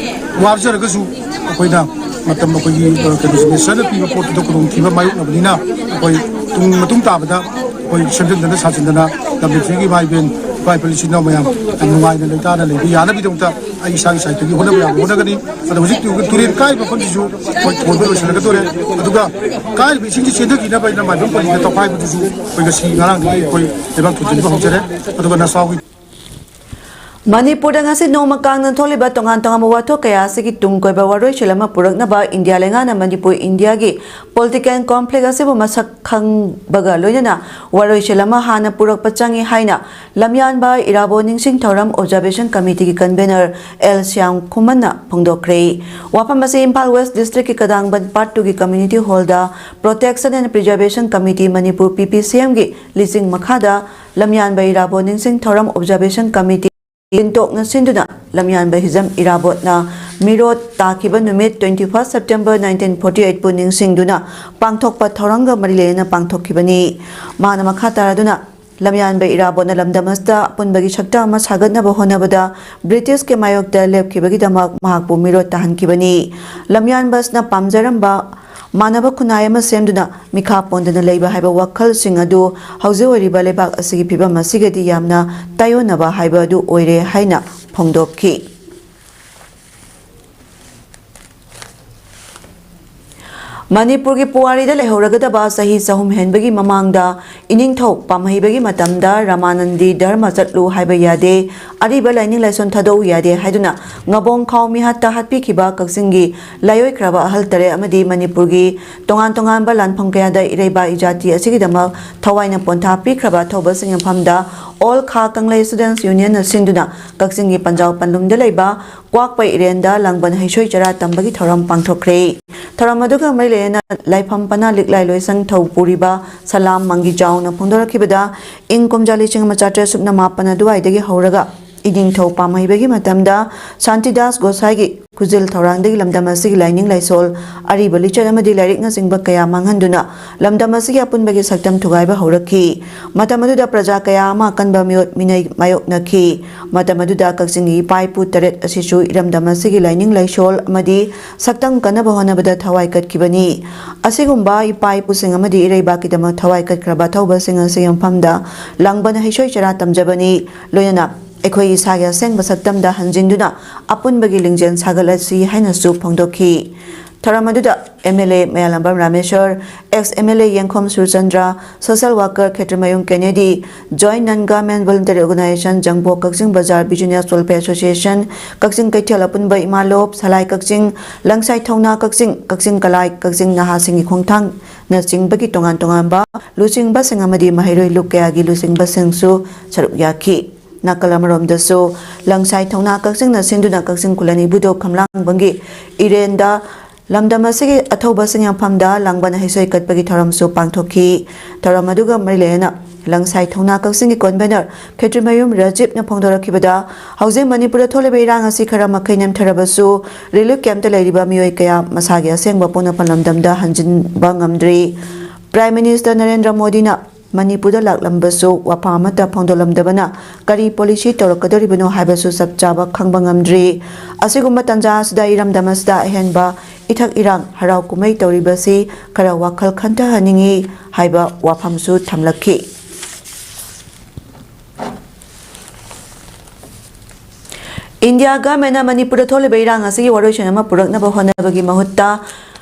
ꯋꯥꯖꯔꯒꯁꯨ ꯑꯩꯈꯣꯏꯅ ꯃꯇꯝ ꯑꯩꯈꯣꯏꯒꯤ, ꯑ, ꯀꯩꯅꯣꯁꯤꯡ ꯅꯦꯆꯔꯅ ꯄꯤꯕ ꯄꯣꯠꯇꯨꯗ ꯈꯨꯗꯣꯡꯊꯤꯕ ꯃꯥꯌꯣꯛꯅꯕꯅꯤꯅ ꯑꯩꯈꯣꯏ ꯇꯨꯡ ꯃꯇꯨꯡ ꯇꯥꯕꯗ ꯑꯩꯈꯣꯏ ꯁꯦꯝꯖꯤꯟꯗꯅ ꯁꯥꯖꯤꯟꯗꯅ ꯂꯝꯗꯝꯁꯤꯒꯤ ꯏꯃꯥ ꯏꯕꯦꯟ, ꯏꯄꯥ ꯏꯄꯨ ꯏꯆꯤꯟ ꯏꯅꯥꯎ ꯃꯌꯥꯝ ꯌꯥꯝ ꯅꯨꯡꯉꯥꯏꯅ ꯂꯩꯇꯥꯅ ꯂꯩꯕ ꯌꯥꯅꯕꯒꯤꯗꯃꯛꯇ ꯑꯩ ꯏꯁꯥꯒꯤ ꯁꯥꯏꯠꯇꯒꯤ ꯍꯣꯠꯅꯕ ꯌꯥꯕ ꯍꯣꯠꯅꯒꯅꯤ꯫ ꯑꯗꯣ ꯍꯧꯖꯤꯛ ꯇꯨ-, ꯇꯨꯔꯦꯟ ꯀꯥꯏꯔꯤꯕ ꯃꯐꯝꯁꯤꯁꯨ ꯑꯩꯈꯣꯏ ꯊꯣꯟꯕ ꯂꯣꯏꯁꯤꯜꯂꯒꯗꯧꯔꯦ꯫ ꯑꯗꯨꯒ ꯀꯥꯏꯔꯤꯕ ꯏꯁꯤꯡꯁꯤ ꯆꯦꯟꯊꯈꯤꯅꯕ ꯑꯩꯅ ꯃꯥꯏꯕꯝ ꯄꯜꯂꯤꯗ ꯇꯧꯈꯥꯏꯕꯗꯨꯁꯨ ꯑꯩꯈꯣꯏ ꯉꯁꯤ ꯉꯔꯥꯡꯗꯒꯤ ꯑꯩꯈꯣꯏ ꯂꯩꯕꯥꯛ ꯊꯣꯟꯖꯤꯟꯕ ꯍꯧꯖꯔꯦ꯫ ꯑꯗꯨꯒ ꯅꯁꯥꯎꯒꯤ ꯃꯅꯤꯄꯨꯔꯗ ꯉꯁꯤ ꯅꯣꯡꯃ ꯀꯥꯡꯅ ꯊꯣꯛꯂꯤꯕ ꯇꯣꯉꯥꯟ ꯇꯣꯉꯥꯟꯕ ꯋꯥꯊꯣꯛ ꯀꯌꯥ ꯑꯁꯤꯒꯤ ꯇꯨꯡ ꯀꯣꯏꯕ ꯋꯥꯔꯣꯏꯁꯤꯟ ꯑꯃ ꯄꯨꯔꯛꯅꯕ ꯏꯟꯗꯤꯌꯥ ꯂꯩꯉꯥꯛꯅ ꯃꯅꯤꯄꯨꯔ ꯏꯟꯗꯤꯌꯥꯒꯤ political complex ꯑꯁꯤꯕꯨ ꯃꯁꯛ ꯈꯪꯕꯒ ꯂꯣꯏꯅꯅ ꯋꯥꯔꯣꯏꯁꯤꯟ ꯑꯃ ꯍꯥꯟꯅ ꯄꯨꯔꯛꯄ ꯆꯪꯏ ꯍꯥꯏꯅ ꯂꯝꯌꯥꯟꯕ ꯏꯔꯥꯕꯣꯠ ꯅꯤꯡꯁꯤꯡ ꯊꯧꯔꯝ Observation Committeeꯒꯤ convener ꯑꯦꯜ ꯁ꯭ꯌꯥꯝ ꯈꯨꯃꯟꯅ ꯐꯣꯡꯗꯣꯛꯈ꯭ꯔꯦ꯫ ꯋꯥꯐꯝ ꯑꯁꯤ Imphal West Districtꯀꯤ ꯀꯗꯥꯡꯕꯟ Part Twoꯒꯤ Community Hallꯗ Protection and Preservation Committee Manipur, PPCMꯒꯤ ꯂꯤꯆꯤꯡ ꯃꯈꯥꯗ ꯂꯝꯌꯥꯟꯕ ꯏꯔꯥꯕꯣꯠ ꯅꯤꯡꯁꯤꯡ ꯊꯧꯔꯝ Observation Committee ꯌꯦꯟꯇꯣꯛꯅ ꯁꯤꯟꯗꯨꯅ ꯂꯝꯌꯥꯟꯕ ꯍꯤꯖꯝ ꯏꯔꯥꯕꯣꯠꯅ ꯃꯤꯔꯣꯠ ꯇꯥꯈꯤꯕ ꯅꯨꯃꯤꯠ twenty first September nineteen forty eight ꯄꯨ ꯅꯤꯡꯁꯤꯡꯗꯨꯅ ꯄꯥꯡꯊꯣꯛꯄ ꯊꯧꯔꯝꯒ ꯃꯔꯤ ꯂꯩꯅꯅ ꯄꯥꯡꯊꯣꯛꯈꯤꯕꯅꯤ꯫ ꯃꯥꯅ ꯃꯈꯥ ꯇꯥꯔꯗꯨꯅ, ꯂꯝꯌꯥꯟꯕ ꯏꯔꯥꯕꯣꯠꯅ ꯂꯝꯗꯝ ꯑꯁꯤꯗ ꯑꯄꯨꯟꯕꯒꯤ ꯁꯛꯇꯝ ꯑꯃ ꯁꯥꯒꯠꯅꯕ ꯍꯣꯠꯅꯕꯗ ꯕ꯭ꯔꯤꯇꯤꯁꯀꯤ ꯃꯥꯌꯣꯛꯇ ꯂꯦꯞꯈꯤꯕꯒꯤꯗꯃꯛ ꯃꯍꯥꯛꯄꯨ ꯃꯤꯔꯣꯠ ꯇꯥꯍꯟꯈꯤꯕꯅꯤ꯫ ꯂꯝꯌꯥꯟꯕ ꯑꯁꯤꯅ ꯄꯥꯝꯖꯔꯝꯕ ꯃꯥꯟꯅꯕ ꯈꯨꯟꯅꯥꯏ ꯑꯃ ꯁꯦꯝꯗꯨꯅ ꯃꯤꯈꯥ ꯄꯣꯟꯗꯅ ꯂꯩꯕ ꯍꯥꯏꯕ ꯋꯥꯈꯜꯁꯤꯡ ꯑꯗꯨ ꯍꯧꯖꯤꯛ ꯑꯣꯏꯔꯤꯕ ꯂꯩꯕꯥꯛ ꯑꯁꯤꯒꯤ ꯐꯤꯕꯝ ꯑꯁꯤꯒꯗꯤ ꯌꯥꯝꯅ ꯇꯥꯏꯑꯣꯟꯅꯕ ꯍꯥꯏꯕ ꯑꯗꯨ ꯑꯣꯏꯔꯦ ꯍꯥꯏꯅ ꯐꯣꯡꯗꯣꯛꯈꯤ꯫ ꯃꯅꯤꯄꯨꯔꯒꯤ ꯄꯨꯋꯥꯔꯤꯗ ꯂꯩꯍꯧꯔꯒꯗꯕ ꯆꯍꯤ ꯆꯍꯨꯝ ꯍꯦꯟꯕꯒꯤ ꯃꯃꯥꯡꯗ ꯏꯅꯤꯡꯊꯧ ꯄꯥꯝꯍꯩꯕꯒꯤ ꯃꯇꯝꯗ ꯔꯃꯥꯅꯟꯗꯤ ꯙꯔꯃ ꯆꯠꯂꯨ ꯍꯥꯏꯕ ꯌꯥꯗꯦ, ꯑꯔꯤꯕ ꯂꯥꯏꯅꯤꯡ ꯂꯥꯏꯁꯣꯟ ꯊꯥꯗꯣꯛꯎ ꯌꯥꯗꯦ ꯍꯥꯏꯗꯨꯅ ꯉꯕꯣꯡ ꯈꯥꯎ ꯃꯤꯍꯥꯠꯇ ꯍꯥꯠꯄꯤꯈꯤꯕ ꯀꯛꯆꯤꯡꯒꯤ ꯂꯥꯏꯑꯣꯏꯈ꯭ꯔꯕ ꯑꯍꯜ ꯇꯔꯦꯠ ꯑꯃꯗꯤ ꯃꯅꯤꯄꯨꯔꯒꯤ ꯇꯣꯉꯥꯟ ꯇꯣꯉꯥꯟꯕ ꯂꯥꯟꯐꯝ ꯀꯌꯥꯗ ꯏꯔꯩꯕꯥꯛ ꯏꯖꯥꯇꯤ ꯑꯁꯤꯒꯤꯗꯃꯛ ꯊꯋꯥꯏꯅ ꯄꯣꯟꯊꯥ ꯄꯤꯈ꯭ꯔꯕ ꯊꯧꯕꯁꯤꯡ ꯌꯨꯝꯐꯝꯗ All Kha Kanglei's Students Unionꯅ ꯁꯤꯟꯗꯨꯅ ꯀꯛꯆꯤꯡꯒꯤ ꯄꯟꯖꯥꯎ ꯄꯟꯂꯨꯝꯗ ꯂꯩꯕ ꯀ꯭ꯋꯥꯛꯄ ꯏꯔꯦꯟꯗ ꯂꯥꯡꯕꯟ ꯍꯩꯁꯣꯏ ꯆꯔꯥ ꯇꯝꯕꯒꯤ ꯊꯧꯔꯝ ꯄꯥꯡꯊꯣꯛꯈ꯭ꯔꯦ꯫ ꯊꯧꯔꯝ ꯑꯗꯨꯒ ꯃꯔꯤ ꯂꯩꯅꯅ ꯂꯥꯏꯐꯝ ꯄꯅꯥ ꯂꯤꯛꯂꯥꯏ ꯂꯣꯏꯁꯪ ꯊꯧ ꯄꯨꯔꯤꯕ ꯁꯂꯥꯝ ꯃꯪꯒꯤꯖꯥꯎꯅ ꯐꯣꯡꯗꯣꯔꯛꯈꯤꯕꯗ, ꯏꯪ ꯀꯨꯝꯖꯥ ꯂꯤꯁꯤꯡ ꯑꯃ ꯆꯥꯇ꯭ꯔꯦꯠ ꯁꯨꯞꯅ ꯃꯥꯄꯟ ꯑꯗꯨꯋꯥꯏꯗꯒꯤ ꯍꯧꯔꯒ ꯏꯅꯤꯡꯊꯧ ꯄꯥꯝꯍꯩꯕꯒꯤ ꯃꯇꯝꯗ ꯁꯥꯟꯇꯤꯗꯥꯁ ꯒꯣꯁꯥꯏꯒꯤ ꯈꯨꯖꯤꯜ ꯊꯧꯔꯥꯡꯗꯒꯤ ꯂꯝꯗꯝ ꯑꯁꯤꯒꯤ ꯂꯥꯏꯅꯤꯡ ꯂꯥꯏꯁꯣꯜ, ꯑꯔꯤꯕ ꯂꯤꯆꯠ ꯑꯃꯗꯤ ꯂꯥꯏꯔꯤꯛꯅꯆꯤꯡꯕ ꯀꯌꯥ ꯃꯥꯡꯍꯟꯗꯨꯅ ꯂꯝꯗꯝ ꯑꯁꯤꯒꯤ ꯑꯄꯨꯟꯕꯒꯤ ꯁꯛꯇꯝ ꯊꯨꯒꯥꯏꯕ ꯍꯧꯔꯛꯈꯤ꯫ ꯃꯇꯝ ꯑꯗꯨꯗ ꯄ꯭ꯔꯖꯥ ꯀꯌꯥ ꯑꯃ ꯑꯀꯟꯕ ꯃꯤꯑꯣꯠ ꯃꯤꯅꯩ ꯃꯥꯌꯣꯛꯅꯈꯤ꯫ ꯃꯇꯝ ꯑꯗꯨꯗ ꯀꯛꯆꯤꯡꯒꯤ ꯏꯄꯥ ꯏꯄꯨ ꯇꯔꯦꯠ ꯑꯁꯤꯁꯨ ꯏꯔꯝꯗꯝ ꯑꯁꯤꯒꯤ ꯂꯥꯏꯅꯤꯡ ꯂꯥꯏꯁꯣꯜ ꯑꯃꯗꯤ ꯁꯛꯇꯝ ꯀꯟꯅꯕ ꯍꯣꯠꯅꯕꯗ ꯊꯋꯥꯏ ꯀꯠꯈꯤꯕꯅꯤ꯫ ꯑꯁꯤꯒꯨꯝꯕ ꯏꯄꯥ ꯏꯄꯨꯁꯤꯡ ꯑꯃꯗꯤ ꯏꯔꯩꯕꯥꯛꯀꯤꯗꯃꯛ ꯊꯋꯥꯏ ꯀꯠꯈ꯭ꯔꯕ ꯑꯊꯧꯕꯁꯤꯡ ꯑꯁꯤꯒꯤ ꯃꯐꯝꯗ ꯂꯥꯡꯕꯟ ꯍꯩꯁꯣꯏ ꯆꯔꯥ ꯇꯝꯖꯕꯅꯤ꯫ ꯂꯣꯏꯅꯅ ꯑꯩꯈꯣꯏ ꯏꯁꯥꯒꯤ ꯑꯁꯦꯡꯕ ꯁꯛꯇꯝꯗ ꯍꯟꯖꯤꯟꯗꯨꯅ ꯑꯄꯨꯟꯕꯒꯤ ꯂꯤꯡꯖꯦꯜ ꯁꯥꯒꯠꯂꯁꯤ ꯍꯥꯏꯅꯁꯨ ꯐꯣꯡꯗꯣꯛꯈꯤ꯫ ꯊꯧꯔꯝ ꯑꯗꯨꯗ MLA ꯃꯌꯥꯂꯝꯕꯝ ꯔꯥꯃꯦꯁ꯭ꯋꯔ, ex MLA ꯌꯦꯡꯈꯣꯝ ꯁꯨꯔꯆꯟꯗ꯭ꯔ, social worker ꯈꯦꯇ꯭ꯔꯤꯃꯌꯨꯝ ꯀꯦꯅꯦꯗꯤ, Joint Non Government Voluntary Organisation ꯖꯪꯕꯣ ꯀꯛꯆꯤꯡ ꯕꯖꯥꯔ Business Welfare Association, ꯀꯛꯆꯤꯡ ꯀꯩꯊꯦꯜ ꯑꯄꯨꯟꯕ ꯏꯃꯥꯂꯣꯞ, ꯁꯂꯥꯏ ꯀꯛꯆꯤꯡ, ꯂꯪꯁꯥꯏ ꯊꯧꯅꯥ ꯀꯛꯆꯤꯡ, ꯀꯛꯆꯤꯡ ꯀꯂꯥꯏ, ꯀꯛꯆꯤꯡ ꯅꯍꯥꯁꯤꯡꯒꯤ ꯈꯣꯡꯊꯥꯡꯅꯆꯤꯡꯕꯒꯤ ꯇꯣꯉꯥꯟ ꯇꯣꯉꯥꯟꯕ ꯂꯨꯆꯤꯡꯕꯁꯤꯡ ꯑꯃꯗꯤ ꯃꯍꯩꯔꯣꯏ ꯂꯨꯞ ꯀꯌꯥꯒꯤ ꯂꯨꯆꯤꯡꯕꯁꯤꯡꯁꯨ ꯁꯔꯨꯛ ꯌꯥꯈꯤ꯫ ꯅꯥꯀꯜ ꯑꯃꯔꯣꯝꯗꯁꯨ ꯂꯪꯁꯥꯏ ꯊꯧꯅꯥ ꯀꯛꯆꯤꯡꯅ ꯁꯤꯟꯗꯨꯅ ꯀꯛꯆꯤꯡ ꯈꯨꯂꯟ ꯏꯕꯨꯙꯧ ꯈꯝꯂꯥꯡꯕꯝꯒꯤ ꯏꯔꯦꯟꯗ ꯂꯝꯗꯝ ꯑꯁꯤꯒꯤ ꯑꯊꯧꯕꯁꯤꯡ ꯌꯥꯝꯐꯝꯗ ꯂꯥꯡꯕꯟ ꯍꯩꯁꯣꯏ ꯀꯠꯄꯒꯤ ꯊꯧꯔꯝꯁꯨ ꯄꯥꯡꯊꯣꯛꯈꯤ꯫ ꯊꯧꯔꯝ ꯑꯗꯨꯒ ꯃꯔꯤ ꯂꯩꯅꯅ ꯂꯪꯁꯥꯏ ꯊꯧꯅꯥ ꯀꯛꯆꯤꯡꯒꯤ convener ꯈꯦꯇ꯭ꯔꯤꯃꯌꯨꯝ ꯔꯥꯖꯤꯞꯅ ꯐꯣꯡꯗꯣꯔꯛꯈꯤꯕꯗ, ꯍꯧꯖꯤꯛ ꯃꯅꯤꯄꯨꯔꯗ ꯊꯣꯛꯂꯤꯕ ꯏꯔꯥꯡ ꯑꯁꯤ ꯈꯔ ꯃꯈꯩ ꯅꯦꯝꯊꯔꯕꯁꯨ, relief camp ꯇ ꯂꯩꯔꯤꯕ ꯃꯤꯑꯣꯏ ꯀꯌꯥ ꯃꯁꯥꯒꯤ ꯑꯁꯦꯡꯕ ꯄꯣꯛꯅꯐꯝ ꯂꯝꯗꯝꯗ ꯍꯟꯖꯤꯟꯕ ꯉꯝꯗ꯭ꯔꯤ꯫ Prime Minister ꯅꯔꯦꯟꯗ꯭ꯔ ꯃꯣꯗꯤꯅ ꯃꯅꯤꯄꯨꯔꯗ ꯂꯥꯛꯂꯝꯕꯁꯨ ꯋꯥꯐꯝ ꯑꯃꯠꯇ ꯐꯣꯡꯗꯣꯛꯂꯝꯗꯕꯅ ꯀꯔꯤ policy ꯇꯧꯔꯛꯀꯗꯧꯔꯤꯕꯅꯣ ꯍꯥꯏꯕꯁꯨ ꯆꯞ ꯆꯥꯕ ꯈꯪꯕ ꯉꯝꯗ꯭ꯔꯤ꯫ ꯑꯁꯤꯒꯨꯝꯕ ꯇꯥꯟꯖꯥ ꯑꯁꯤꯗ ꯏꯔꯝꯗꯝ ꯑꯁꯤꯗ ꯑꯍꯦꯟꯕ ꯏꯊꯛ ꯏꯔꯥꯡ ꯍꯔꯥꯎ ꯀꯨꯝꯍꯩ ꯇꯧꯔꯤꯕꯁꯤ ꯈꯔ ꯋꯥꯈꯜ ꯈꯟꯊꯍꯟꯅꯤꯡꯏ ꯍꯥꯏꯕ ꯋꯥꯐꯝꯁꯨ ꯊꯝꯂꯛꯈꯤ꯫ India government ꯅ ꯃꯅꯤꯄꯨꯔꯗ ꯊꯣꯛꯂꯤꯕ ꯏꯔꯥꯡ ꯑꯁꯤꯒꯤ ꯋꯥꯔꯣꯏꯁꯤꯟ ꯑꯃ ꯄꯨꯔꯛꯅꯕ ꯍꯣꯠꯅꯕꯒꯤ ꯃꯍꯨꯠꯇ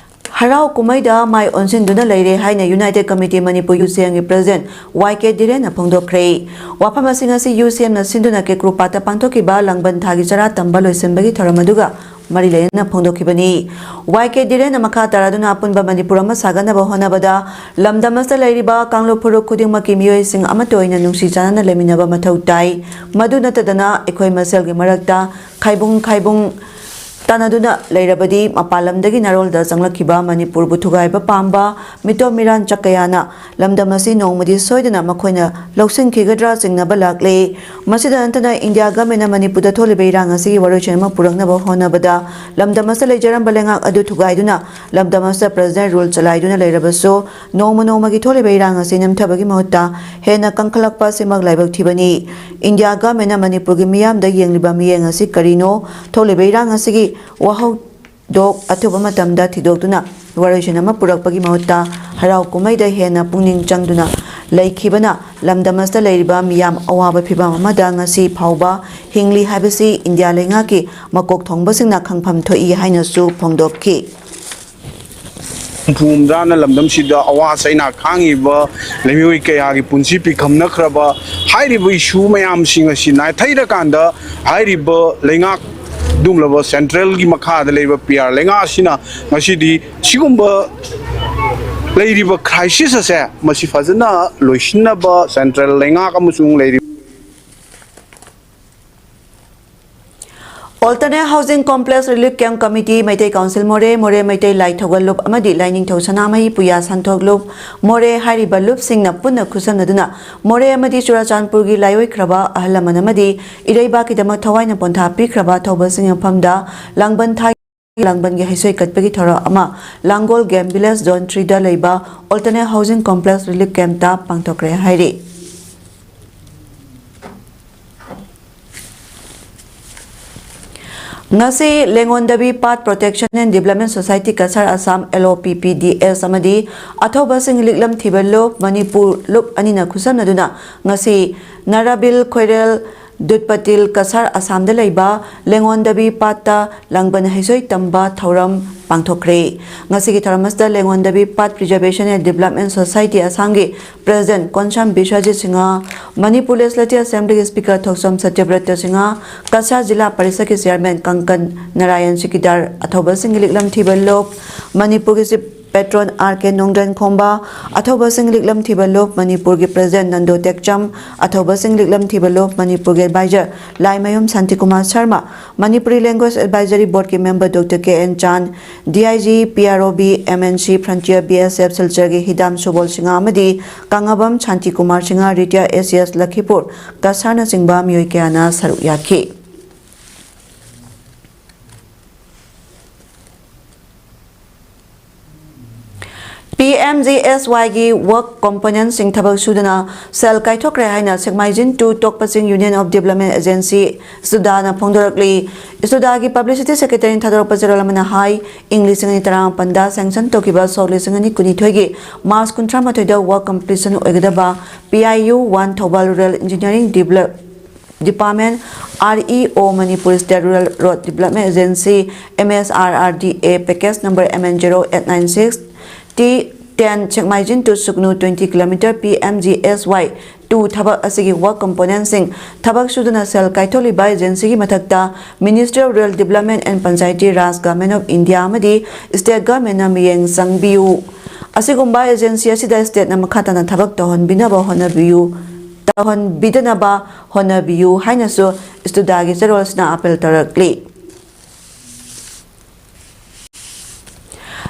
ꯍꯔꯥꯎ ꯀꯨꯝꯍꯩꯗ ꯃꯥꯏ ꯑꯣꯟꯁꯤꯟꯗꯨꯅ ꯂꯩꯔꯦ ꯍꯥꯏꯅ United Committee Manipur UCM ꯒꯤ President Y K ꯙꯤꯔꯦꯟꯅ ꯐꯣꯡꯗꯣꯛꯈ꯭ꯔꯦ꯫ ꯋꯥꯐꯝ ꯑꯁꯤ ꯉꯁꯤ UCM ꯅ ꯁꯤꯟꯗꯨꯅ ꯀꯦꯀ꯭ꯔꯨꯄꯥꯠꯇ ꯄꯥꯡꯊꯣꯛꯈꯤꯕ ꯂꯥꯡꯕꯟ ꯊꯥꯒꯤ ꯆꯔꯥ ꯇꯝꯕ ꯂꯣꯏꯁꯤꯟꯕꯒꯤ ꯊꯧꯔꯝ ꯑꯗꯨꯒ ꯃꯔꯤ ꯂꯩꯅꯅ ꯐꯣꯡꯗꯣꯛꯈꯤꯕꯅꯤ꯫ Y K ꯙꯤꯔꯦꯟꯅ ꯃꯈꯥ ꯇꯥꯔꯗꯨꯅ ꯑꯄꯨꯟꯕ ꯃꯅꯤꯄꯨꯔ ꯑꯃ ꯁꯥꯒꯠꯅꯕ ꯍꯣꯠꯅꯕꯗ ꯂꯝꯗꯝ ꯑꯁꯤꯗ ꯂꯩꯔꯤꯕ ꯀꯥꯡꯂꯨꯞ ꯐꯨꯔꯨꯞ ꯈꯨꯗꯤꯡꯃꯛꯀꯤ ꯃꯤꯑꯣꯏꯁꯤꯡ ꯑꯃꯠꯇ ꯑꯣꯏꯅ ꯅꯨꯡꯁꯤ ꯆꯥꯟꯅꯅ ꯂꯩꯃꯤꯟꯅꯕ ꯃꯊꯧ ꯇꯥꯏ꯫ ꯃꯗꯨ ꯅꯠꯇꯗꯅ ꯑꯩꯈꯣꯏ ꯃꯁꯦꯜꯒꯤ ꯃꯔꯛꯇ ꯈꯥꯏꯕꯨꯡ ꯈꯥꯏꯕꯨꯡ ꯇꯥꯟꯅꯗꯨꯅ ꯂꯩꯔꯕꯗꯤ ꯃꯄꯥꯟ ꯂꯝꯗꯒꯤ ꯅꯥꯔꯣꯜꯗ ꯆꯪꯂꯛꯈꯤꯕ ꯃꯅꯤꯄꯨꯔꯕꯨ ꯊꯨꯒꯥꯏꯕ ꯄꯥꯝꯕ ꯃꯤꯇꯣꯞ ꯃꯤꯔꯥꯟ ꯆꯥ ꯀꯌꯥꯅ ꯂꯝꯗꯝ ꯑꯁꯤ ꯅꯣꯡꯃꯗꯤ ꯁꯣꯏꯗꯅ ꯃꯈꯣꯏꯅ ꯂꯧꯁꯤꯟꯈꯤꯒꯗ꯭ꯔꯥ ꯆꯤꯡꯅꯕ ꯂꯥꯛꯂꯦ꯫ ꯃꯁꯤꯗ ꯅꯠꯇꯅ India government ꯅ ꯃꯅꯤꯄꯨꯔꯗ ꯊꯣꯛꯂꯤꯕ ꯏꯔꯥꯡ ꯑꯁꯤꯒꯤ ꯋꯥꯔꯣꯏꯁꯤꯟ ꯑꯃ ꯄꯨꯔꯛꯅꯕ ꯍꯣꯠꯅꯕꯗ ꯂꯝꯗꯝ ꯑꯁꯤꯗ ꯂꯩꯖꯔꯝꯕ ꯂꯩꯉꯥꯛ ꯑꯗꯨ ꯊꯨꯒꯥꯏꯗꯨꯅ ꯂꯝꯗꯝ ꯑꯁꯤꯗ President rule ꯆꯂꯥꯏꯗꯨꯅ ꯂꯩꯔꯕꯁꯨ ꯅꯣꯡꯃ ꯅꯣꯡꯃꯒꯤ ꯊꯣꯛꯂꯤꯕ ꯏꯔꯥꯡ ꯑꯁꯤ ꯅꯦꯝꯊꯕꯒꯤ ꯃꯍꯨꯠꯇ ꯍꯦꯟꯅ ꯀꯟꯈꯠꯂꯛꯄ ꯑꯁꯤꯃꯛ ꯂꯥꯏꯕꯛ ꯊꯤꯕꯅꯤ꯫ India government ꯅ ꯃꯅꯤꯄꯨꯔꯒꯤ ꯃꯤꯌꯥꯝꯗ ꯌꯦꯡꯂꯤꯕ ꯃꯤꯠꯌꯦꯡ ꯑꯁꯤ ꯀꯔꯤꯅꯣ? ꯊꯣꯛꯂꯤꯕ ꯏꯔꯥꯡ ꯑꯁꯤꯒꯤ ꯋꯥꯍꯧꯗꯣꯛ ꯑꯊꯨꯕ ꯃꯇꯝꯗ ꯊꯤꯗꯣꯛꯇꯨꯅ ꯋꯥꯔꯣꯏꯁꯤꯟ ꯑꯃ ꯄꯨꯔꯛꯄꯒꯤ ꯃꯍꯨꯠꯇ ꯍꯔꯥꯎ ꯀꯨꯝꯍꯩꯗ ꯍꯦꯟꯅ ꯄꯨꯛꯅꯤꯡ ꯆꯪꯗꯨꯅ ꯂꯩꯈꯤꯕꯅ ꯂꯝꯗꯝ ꯑꯁꯤꯗ ꯂꯩꯔꯤꯕ ꯃꯤꯌꯥꯝ ꯑꯋꯥꯕ ꯐꯤꯚꯝ ꯑꯃꯗ ꯉꯁꯤ ꯐꯥꯎꯕ ꯍꯤꯡꯂꯤ ꯍꯥꯏꯕꯁꯤ India ꯂꯩꯉꯥꯛꯀꯤ ꯃꯀꯣꯛ ꯊꯣꯡꯕꯁꯤꯡꯅ ꯈꯪꯐꯝ ꯊꯣꯛꯏ ꯍꯥꯏꯅꯁꯨ ꯐꯣꯡꯗꯣꯛꯈꯤ꯫ ꯍꯨꯝꯐꯨ ꯍꯨꯝꯗ꯭ꯔꯥꯅ ꯂꯝꯗꯝꯁꯤꯗ ꯑꯋꯥ ꯆꯩꯅꯥ ꯈꯥꯡꯉꯤꯕ ꯂꯩꯃꯤꯑꯣꯏ ꯀꯌꯥꯒꯤ ꯄꯨꯟꯁꯤ ꯄꯤꯈꯝꯅꯈ꯭ꯔꯕ ꯍꯥꯏꯔꯤꯕ ꯏꯁꯨ ꯃꯌꯥꯝꯁꯤꯡ ꯑꯁꯤ ꯅꯥꯊꯩꯔꯀꯥꯟꯗ ꯍꯥꯏꯔꯤꯕ ꯂꯩꯉꯥꯛ ꯑꯗꯨꯒꯨꯝꯂꯕ ꯁꯦꯟꯇ꯭ꯔꯦꯜꯒꯤ ꯃꯈꯥꯗ ꯂꯩꯕ ꯄꯤ ꯑꯥꯔ ꯂꯩꯉꯥꯛ ꯑꯁꯤꯅ ꯉꯁꯤꯗꯤ ꯁꯤꯒꯨꯝꯕ ꯂꯩꯔꯤꯕ ꯀ꯭ꯔꯥꯏꯁꯤꯁ ꯑꯁꯦ ꯃꯁꯤ ꯐꯖꯅ ꯂꯣꯏꯁꯤꯟꯅꯕ ꯁꯦꯟꯇ꯭ꯔꯦꯜ ꯂꯩꯉꯥꯛ ꯑꯃꯁꯨꯡ ꯂꯩꯔꯤꯕ Alternate Housing Complex Relief Camp Committee, Meitei council ꯃꯣꯔꯦ, ꯃꯣꯔꯦ ꯃꯩꯇꯩ ꯂꯥꯏ ꯊꯧꯒꯜ ꯂꯨꯞ ꯑꯃꯗꯤ ꯂꯥꯏꯅꯤꯡꯊꯧ ꯁꯅꯥꯃꯍꯤ ꯄꯨꯌꯥ ꯁꯟꯊꯣꯛ ꯂꯨꯞ ꯃꯣꯔꯦ ꯍꯥꯏꯔꯤꯕ ꯂꯨꯞꯁꯤꯡꯅ ꯄꯨꯟꯅ ꯈꯨꯠꯁꯝꯅꯗꯨꯅ ꯃꯣꯔꯦ ꯑꯃꯗꯤ ꯆꯨꯔꯥꯆꯥꯟꯄꯨꯔꯒꯤ ꯂꯥꯏꯑꯣꯏꯈ꯭ꯔꯕ ꯑꯍꯜ ꯂꯃꯟ ꯑꯃꯗꯤ ꯏꯔꯩꯕꯥꯛꯀꯤꯗꯃꯛ ꯊꯋꯥꯏꯅ ꯄꯣꯟꯊꯥ ꯄꯤꯈ꯭ꯔꯕ ꯊꯧꯕꯁꯤꯡ ꯃꯐꯝꯗ ꯂꯥꯡꯕꯟ ꯊꯥ ꯂꯥꯡꯕꯟꯒꯤ ꯍꯩꯁꯣꯏ ꯀꯠꯄꯒꯤ ꯊꯧꯔꯝ ꯑꯃ ꯂꯥꯡꯒꯣꯜ ꯒꯦꯝ ꯚꯤꯂꯦꯖ ꯖꯣꯟ ꯊ꯭ꯔꯤꯗ ꯂꯩꯕ Alternate Housing Complex Relief Campꯇ ꯄꯥꯡꯊꯣꯛꯈ꯭ꯔꯦ ꯍꯥꯏꯔꯤ꯫ ꯉꯁꯤ ꯂꯦꯡꯉꯣꯟꯗꯕꯤ ꯄꯥꯠ Protection and Development Society Cachar Assam, L O P P D S, ꯑꯃꯗꯤ ꯑꯊꯧꯕꯁꯤꯡ ꯂꯤꯛꯂꯝ ꯊꯤꯕ ꯂꯨꯞ ꯃꯅꯤꯄꯨꯔ ꯂꯨꯞ ꯑꯅꯤꯅ ꯈꯨꯠꯁꯝꯅꯗꯨꯅ ꯉꯁꯤ ꯅꯔꯥꯕꯤꯜ ꯈꯣꯏꯔꯦꯜ ꯗꯨꯠꯄꯇꯤꯜ ꯀꯁꯥꯔ ꯑꯁꯥꯝꯗ ꯂꯩꯕ ꯂꯦꯡꯉꯣꯟꯗꯕꯤ ꯄꯥꯠꯇ ꯂꯥꯡꯕꯟ ꯍꯩꯁꯣꯏ ꯇꯝꯕ ꯊꯧꯔꯝ ꯄꯥꯡꯊꯣꯛꯈ꯭ꯔꯦ꯫ ꯉꯁꯤꯒꯤ ꯊꯧꯔꯝ ꯑꯁꯤꯗ ꯂꯦꯡꯉꯣꯟꯗꯕꯤ ꯄꯥꯠ Preservation and Development Society ꯑꯁꯥꯝꯒꯤ President ꯀꯣꯟꯁꯥꯝ Biswajit Singh, Manipur Legislative Assemblyꯒꯤ Speaker ꯊꯣꯛꯆꯣꯝ ꯁꯇ꯭ꯌꯕ꯭ꯔꯇ ꯁꯤꯡꯍ, ꯀꯁꯥꯔ ꯖꯤꯂꯥ ꯄꯔꯤꯁꯗꯀꯤ Chairman ꯀꯪꯀꯟ ꯅꯥꯔꯥꯌꯟ ꯁꯤꯀꯤꯗꯥꯔ, ꯑꯊꯧꯕꯁꯤꯡꯒꯤ ꯂꯤꯛꯂꯝ ꯊꯤꯕ ꯂꯨꯞ, ꯃꯅꯤꯄꯨꯔꯒꯤ Chief Patron R K ꯅꯣꯡꯗ꯭ꯔꯦꯟ ꯈꯣꯝꯕ, ꯑꯊꯧꯕꯁꯤꯡ ꯂꯤꯛꯂꯝ ꯊꯤꯕ ꯂꯨꯞ ꯃꯅꯤꯄꯨꯔꯒꯤ President ꯅꯟꯗꯣ ꯇꯦꯛꯆꯝ, ꯑꯊꯧꯕꯁꯤꯡ ꯂꯤꯛꯂꯝ ꯊꯤꯕ ꯂꯨꯞ ꯃꯅꯤꯄꯨꯔꯒꯤ Advisor Laimayum Shantikumar Sharma, Manipuri Language Advisory Boardꯀꯤ Member Doctor K N ꯆꯥꯟ, D I G P R O B, M N C Frontier, B S F ꯁꯤꯜꯆꯔꯒꯤ ꯍꯤꯗꯥꯝ ꯁꯨꯕꯣꯜ Singh ꯑꯃꯗꯤ ꯀꯪꯉꯕꯝ Shantikumar Singh, Retired A C S ꯂꯈꯤꯄꯨꯔ, ꯀꯁꯥꯔꯅꯆꯤꯡꯕ ꯃꯤꯑꯣꯏ ꯀꯌꯥꯅ ꯁꯔꯨꯛ ꯌꯥꯈꯤ꯫ P M G S Yꯒꯤ work componentꯁꯤꯡ ꯊꯕꯛ ꯁꯨꯗꯅ ꯁꯦꯜ ꯀꯥꯏꯊꯣꯛꯈ꯭ꯔꯦ ꯍꯥꯏꯅ ꯁꯦꯛꯃꯥꯏꯖꯤꯟ two ꯇꯣꯛꯄꯁꯤꯡ Union of Development Agency, ꯁꯨꯗꯥꯅ ꯐꯣꯡꯗꯣꯔꯛꯂꯤ꯫ ꯁꯨꯗꯥꯒꯤ Publicity Secretaryꯅ ꯊꯥꯗꯣꯔꯛꯄ ꯆꯦꯔꯣꯜ ꯑꯃꯅ ꯍꯥꯏ, ꯏꯪ ꯂꯤꯁꯤꯡ ꯑꯅꯤ ꯇꯔꯥꯃꯥꯄꯟꯗ sanction ꯇꯧꯈꯤꯕ ꯁꯣꯛ ꯂꯤꯁꯤꯡ ꯑꯅꯤ ꯀꯨꯟꯅꯤꯊꯣꯏꯒꯤ March ꯀꯨꯟꯊ꯭ꯔꯥ ꯃꯥꯊꯣꯏꯗ work completion ꯑꯣꯏꯒꯗꯕ P I U one Thoubal Rural Engineering Develop Department, R E O Manipur State Rural Road Development Agency, M S R R D A, package number M N zero eight nine six, T ten Chekmaijin to Sugnu twenty kilometer P M G S Y two ꯊꯕꯛ ꯑꯁꯤꯒꯤ work componentꯁꯤꯡ ꯊꯕꯛ ꯁꯨꯗꯨꯅ ꯁꯦꯜ ꯀꯥꯏꯊꯣꯛꯂꯤꯕ agencyꯒꯤ ꯃꯊꯛꯇ Ministry of Rural Development and Panchayati Raj, Government of India ꯑꯃꯗꯤ State Governmentꯅ ꯃꯤꯠꯌꯦꯡ ꯆꯪꯕꯤꯌꯨ꯫ ꯑꯁꯤꯒꯨꯝꯕ agency ꯑꯁꯤꯗ stateꯅ ꯃꯈꯥ ꯇꯥꯅ ꯊꯕꯛ ꯇꯧꯍꯟꯕꯤꯅꯕ ꯍꯣꯠꯅꯕꯤꯌꯨ, ꯇꯧꯍꯟꯕꯤꯗꯅꯕ ꯍꯣꯠꯅꯕꯤꯌꯨ ꯍꯥꯏꯅꯁꯨ ꯁ꯭ꯇꯨꯗꯥꯒꯤ ꯆꯦꯔꯣꯜꯁꯤꯅ appeal ꯇꯧꯔꯛꯂꯤ꯫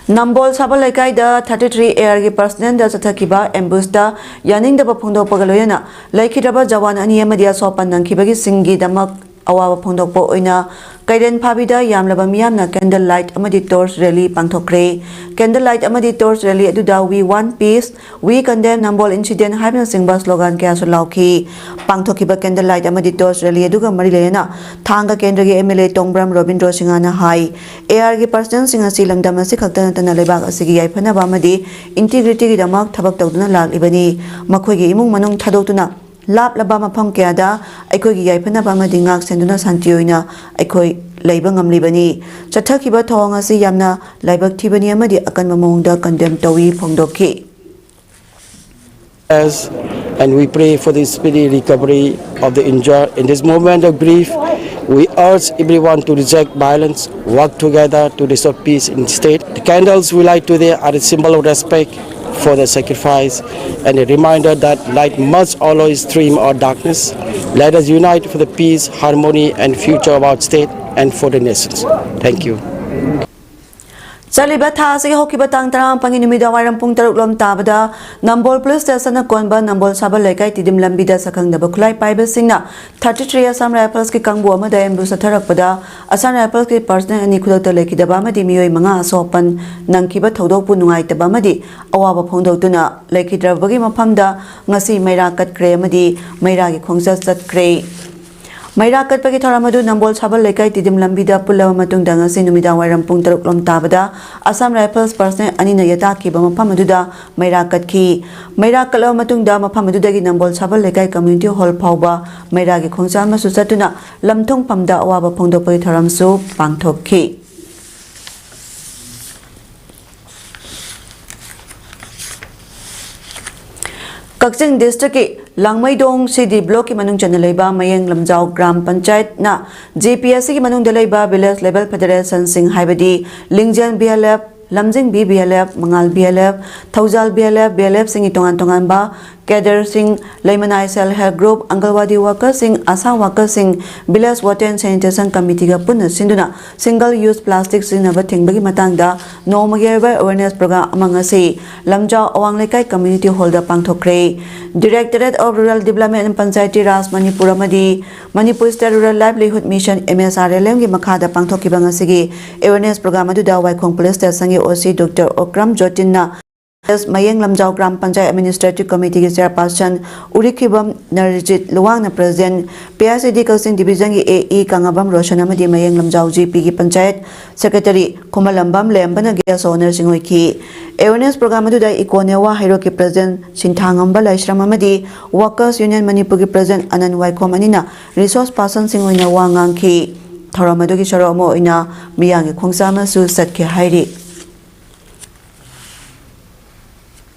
ꯅꯝꯕꯣꯜ ꯁꯥꯕꯜ ꯂꯩꯀꯥꯏꯗ thirty three ARꯒꯤ personnelꯗ ꯆꯠꯊꯈꯤꯕ ambushtꯇ ꯌꯥꯅꯤꯡꯗꯕ ꯐꯣꯡꯗꯣꯛꯄꯒ ꯂꯣꯏꯅꯅ ꯂꯩꯈꯤꯗ꯭ꯔꯕ ꯖꯋꯥꯟ ꯑꯅꯤ ꯑꯃꯗꯤ ꯑꯁꯣꯛ ꯑꯄꯟ ꯅꯪꯈꯤꯕꯒꯤ ꯁꯤꯡꯒꯤꯗꯃꯛ ꯑꯋꯥꯕ ꯐꯣꯡꯗꯣꯛꯄ ꯑꯣꯏꯅ ꯀꯩꯔꯦꯟ ꯐꯥꯕꯤꯗ ꯌꯥꯝꯂꯕ ꯃꯤꯌꯥꯝꯅ candle light ꯑꯃꯗꯤ torch rally ꯄꯥꯡꯊꯣꯛꯈ꯭ꯔꯦ꯫ Candle light ꯑꯃꯗꯤ torch rally ꯑꯗꯨꯗ "We want peace", "We condemn Nambol incident" ꯍꯥꯏꯕꯅꯆꯤꯡꯕ slogan ꯀꯌꯥꯁꯨ ꯂꯥꯎꯈꯤ꯫ ꯄꯥꯡꯊꯣꯛꯈꯤꯕ candle light ꯑꯃꯗꯤ torch rally ꯑꯗꯨꯒ ꯃꯔꯤ ꯂꯩꯅꯅ ꯊꯥꯡꯒ ꯀꯦꯟꯗ꯭ꯔꯒꯤ MLA ꯇꯣꯡꯕ꯭ꯔꯝ ꯔꯣꯕꯤꯟꯗ꯭ꯔꯣ ꯁꯤꯡꯍꯅ ꯍꯥꯏ, ARꯒꯤ personnelꯁꯤꯡ ꯑꯁꯤ ꯂꯝꯗꯝ ꯑꯁꯤ ꯈꯛꯇ ꯅꯠꯇꯅ ꯂꯩꯕꯥꯛ ꯑꯁꯤꯒꯤ ꯌꯥꯏꯐꯅꯕ ꯑꯃꯗꯤ integrityꯒꯤꯗꯃꯛ ꯊꯕꯛ ꯇꯧꯗꯨꯅ ꯂꯥꯛꯂꯤꯕꯅꯤ꯫ ꯃꯈꯣꯏꯒꯤ ꯏꯃꯨꯡ ꯃꯅꯨꯡ ꯊꯥꯗꯣꯛꯇꯨꯅ ꯂꯥꯞꯂꯕ ꯃꯐꯝ ꯀꯌꯥꯗ ꯑꯩꯈꯣꯏꯒꯤ ꯌꯥꯏꯐꯅꯕ ꯑꯃꯗꯤ ꯉꯥꯛ ꯁꯦꯟꯗꯨꯅ ꯁꯥꯟꯇꯤ ꯑꯣꯏꯅ ꯑꯩꯈꯣꯏ ꯂꯩꯕ ꯉꯝꯂꯤꯕꯅꯤ꯫ ꯆꯠꯊꯈꯤꯕ ꯊꯧꯑꯣꯡ ꯑꯁꯤ ꯌꯥꯝꯅ ꯂꯥꯏꯕꯛ ꯊꯤꯕꯅꯤ ꯑꯃꯗꯤ ꯑꯀꯟꯕ ꯃꯑꯣꯡꯗ condemn ꯇꯧꯏ ꯐꯣꯡꯗꯣꯛꯈꯤ꯫ As and we pray for the speedy recovery of the injured. In this moment of grief, we urge everyone to reject violence, work together to restore peace in the state. The candles we light today are a symbol of respect for the sacrifice and a reminder that light must always stream out darkness. Let us unite for the peace, harmony, and future of our state and for the nations. Thank you. ꯆꯠꯂꯤꯕ ꯊꯥ ꯑꯁꯤꯒꯤ ꯍꯧꯈꯤꯕ ꯇꯥꯡ ꯇꯔꯥꯃꯥꯄꯟꯒꯤ ꯅꯨꯃꯤꯗꯥꯡ ꯋꯥꯏꯔꯝ ꯄꯨꯡ ꯇꯔꯨꯛ ꯂꯣꯝ ꯇꯥꯕꯗ ꯅꯝꯕꯣꯜ police stationꯅ ꯀꯣꯟꯕ ꯅꯝꯕꯣꯜ ꯁꯥꯕꯜ ꯂꯩꯀꯥꯏ ꯇꯤꯗꯤꯝ ꯂꯝꯕꯤꯗ ꯁꯛꯈꯪꯗꯕ ꯈꯨꯠꯂꯥꯏ ꯄꯥꯏꯕꯁꯤꯡꯅ thirty three Assam Riflesꯀꯤ ꯀꯥꯡꯕꯨ ꯑꯃꯗ ambush ꯆꯠꯊꯔꯛꯄꯗ Assam Riflesꯀꯤ personnel ꯑꯅꯤ ꯈꯨꯗꯛꯇ ꯂꯩꯈꯤꯗꯕ ꯑꯃꯗꯤ ꯃꯤꯑꯣꯏ ꯃꯉꯥ ꯑꯁꯣꯛ ꯑꯄꯟ ꯅꯪꯈꯤꯕ ꯊꯧꯗꯣꯛꯄꯨ ꯅꯨꯡꯉꯥꯏꯇꯕ ꯑꯃꯗꯤ ꯑꯋꯥꯕ ꯐꯣꯡꯗꯣꯛꯇꯨꯅ ꯂꯩꯈꯤꯗ꯭ꯔꯕꯒꯤ ꯃꯐꯝꯗ ꯉꯁꯤ ꯃꯩꯔꯥ ꯀꯠꯈ꯭ꯔꯦ ꯑꯃꯗꯤ ꯃꯩꯔꯥꯒꯤ ꯈꯣꯡꯖꯠ ꯆꯠꯈ꯭ꯔꯦ꯫ ꯃꯩꯔꯥ ꯀꯠꯄꯒꯤ ꯊꯧꯔꯝ ꯑꯗꯨ ꯅꯝꯕꯣꯜ ꯁꯥꯕꯜ ꯂꯩꯀꯥꯏ ꯇꯤꯗꯤꯝ ꯂꯝꯕꯤꯗ ꯄꯨꯜꯂꯕ ꯃꯇꯨꯡꯗ ꯉꯁꯤ ꯅꯨꯃꯤꯗꯥꯡ ꯋꯥꯏꯔꯝ ꯄꯨꯡ ꯇꯔꯨꯛ ꯂꯣꯝ ꯇꯥꯕꯗ Assam Rifles personnel ꯑꯅꯤꯅ ꯌꯦꯇꯥꯛꯈꯤꯕ ꯃꯐꯝ ꯑꯗꯨꯗ ꯃꯩꯔꯥ ꯀꯠꯈꯤ꯫ ꯃꯩꯔꯥ ꯀꯠꯂꯕ ꯃꯇꯨꯡꯗ ꯃꯐꯝ ꯑꯗꯨꯗꯒꯤ ꯅꯝꯕꯣꯜ ꯁꯥꯕꯜ ꯂꯩꯀꯥꯏ community hall ꯐꯥꯎꯕ ꯃꯩꯔꯥꯒꯤ ꯈꯣꯡꯖꯥ ꯑꯃꯁꯨ ꯆꯠꯇꯨꯅ ꯂꯝꯊꯨꯡꯐꯝꯗ ꯑꯋꯥꯕ ꯐꯣꯡꯗꯣꯛꯄꯒꯤ ꯊꯧꯔꯝꯁꯨ ꯄꯥꯡꯊꯣꯛꯈꯤ꯫ ꯀꯛꯆꯤꯡ ꯗꯤꯁꯇ꯭ꯔꯤꯛꯀꯤ ꯂꯥꯡꯃꯩꯗꯣꯡ ꯁꯤ ꯗꯤ ꯕ꯭ꯂꯣꯛꯀꯤ ꯃꯅꯨꯡ ꯆꯟꯅ ꯂꯩꯕ ꯃꯌꯦꯡ ꯂꯝꯖꯥꯎ ꯒ꯭ꯔꯥꯝ ꯄꯟꯆꯥꯌꯠꯅ ꯖꯤ ꯄꯤ ꯑꯦꯁ ꯁꯤꯒꯤ ꯃꯅꯨꯡꯗ ꯂꯩꯕ ꯚꯤꯂꯦꯖ ꯂꯦꯚꯦꯜ ꯐꯦꯗꯔꯦꯁꯟꯁꯤꯡ, ꯍꯥꯏꯕꯗꯤ Lingjel V L F, Lamjingbi V L F, Mangal V L F, Thoujal V L F, V L ꯑꯦꯐꯁꯤꯡꯒꯤ ꯇꯣꯉꯥꯟ ꯇꯣꯉꯥꯟꯕ ꯀꯦꯗꯔꯁꯤꯡ, Leimanai self help group, anganwadi ꯋꯥꯀꯔꯁꯤꯡ, ꯑꯁꯥ ꯋꯥꯀꯔꯁꯤꯡ, ꯚꯤꯂꯦꯖ ꯋꯥꯇꯔ ꯑꯦꯟ ꯁꯦꯅꯤꯇꯦꯁꯟ ꯀꯃꯤꯇꯤꯒ ꯄꯨꯟꯅ ꯁꯤꯟꯗꯨꯅ ꯁꯤꯡꯒꯜ ꯌꯨꯁ ꯄ꯭ꯂꯥꯁꯇꯤꯛ ꯁꯤꯖꯤꯟꯅꯕ ꯊꯤꯡꯕꯒꯤ ꯃꯇꯥꯡꯗ ꯅꯣꯡꯃꯒꯤ ꯑꯣꯏꯕ ꯑꯦꯋꯦꯔꯅꯦꯁ ꯄ꯭ꯔꯣꯒ꯭ꯔꯥꯝ ꯑꯃ ꯉꯁꯤ ꯂꯝꯖꯥꯎ ꯑꯋꯥꯡ ꯂꯩꯀꯥꯏ ꯀꯝꯃ꯭ꯌꯨꯅꯤꯇꯤ ꯍꯣꯜꯗ ꯄꯥꯡꯊꯣꯛꯈ꯭ꯔꯦ꯫ Directorate of Rural Development and Panchayati Raj Manipur ꯑꯃꯗꯤ Manipur state rural livelihood mission, M S R L ꯑꯦꯝꯒꯤ ꯃꯈꯥꯗ ꯄꯥꯡꯊꯣꯛꯈꯤꯕ ꯉꯁꯤꯒꯤ ꯑꯦꯋꯦꯔꯅꯦꯁ ꯄ꯭ꯔꯣꯒ꯭ꯔꯥꯝ ꯑꯗꯨꯗ ꯋꯥꯏꯈꯣꯡ ꯄꯨꯂꯤꯁ ꯁ꯭ꯇꯦꯁꯟꯒꯤ ꯑꯣ ꯁꯤ ꯗꯣꯛꯇꯔ ꯑꯣꯀ꯭ꯔꯝ ꯖꯣꯇꯤꯟꯅ, ꯃꯌꯦꯡ ꯂꯝꯖꯥꯎ ꯒ꯭ꯔꯥꯝ ꯄꯟꯆꯥꯌꯠ ꯑꯦꯗꯃꯤꯅꯤꯁꯇ꯭ꯔꯦꯇꯤꯚ ꯀꯃꯤꯇꯤꯒꯤ ꯆꯦꯌꯔꯄꯥꯔꯁꯟ ꯎꯔꯤꯈꯤꯕꯝ ꯅꯔꯖꯤꯠ ꯂꯨꯋꯥꯡꯅ president, P I C D Kakching ꯗꯤꯕꯤꯖꯟꯒꯤ A E ꯀꯪꯉꯕꯝ Roshan ꯑꯃꯗꯤ ꯃꯌꯦꯡ ꯂꯝꯖꯥꯎ ꯖꯤ ꯄꯤꯒꯤ ꯄꯟꯆꯥꯌꯠ ꯁꯦꯀ꯭ꯔꯦꯇꯔꯤ ꯈꯨꯃꯂꯝꯕꯝ ꯂꯦꯝꯕꯅ ꯒꯦꯁ ꯑꯣꯅꯔꯁꯤꯡ ꯑꯣꯏꯈꯤ꯫ ꯑꯦꯋꯦꯔꯅꯦꯁ ꯄ꯭ꯔꯣꯒ꯭ꯔꯥꯝ ꯑꯗꯨꯗ ꯏꯀꯣ ꯅꯦꯋꯥ ꯍꯩꯔꯣꯛꯀꯤ ꯄ꯭ꯔꯁꯤꯗꯦꯟꯠ ꯁꯤꯟꯊꯥꯉꯝꯕ ꯂꯥꯏꯁ꯭ꯔꯝ ꯑꯃꯗꯤ ꯋꯥꯀꯔꯁ ꯌꯨꯅꯤꯌꯟ ꯃꯅꯤꯄꯨꯔꯒꯤ ꯄ꯭ꯔꯁꯤꯗꯦꯟꯠ ꯑꯅꯟ ꯋꯥꯏꯈꯣꯝ ꯑꯅꯤꯅ ꯔꯤꯁꯣꯔꯁ ꯄꯥꯔꯁꯟꯁꯤꯡ ꯑꯣꯏꯅ ꯋꯥ ꯉꯥꯡꯈꯤ꯫ ꯊꯧꯔꯝ ꯑꯗꯨꯒꯤ ꯁꯔꯨꯛ ꯑꯃ ꯑꯣꯏꯅ ꯃꯤꯌꯥꯝꯒꯤ ꯈꯣꯡꯁꯥ ꯑꯃꯁꯨ ꯆꯠꯈꯤ ꯍꯥꯏꯔꯤ꯫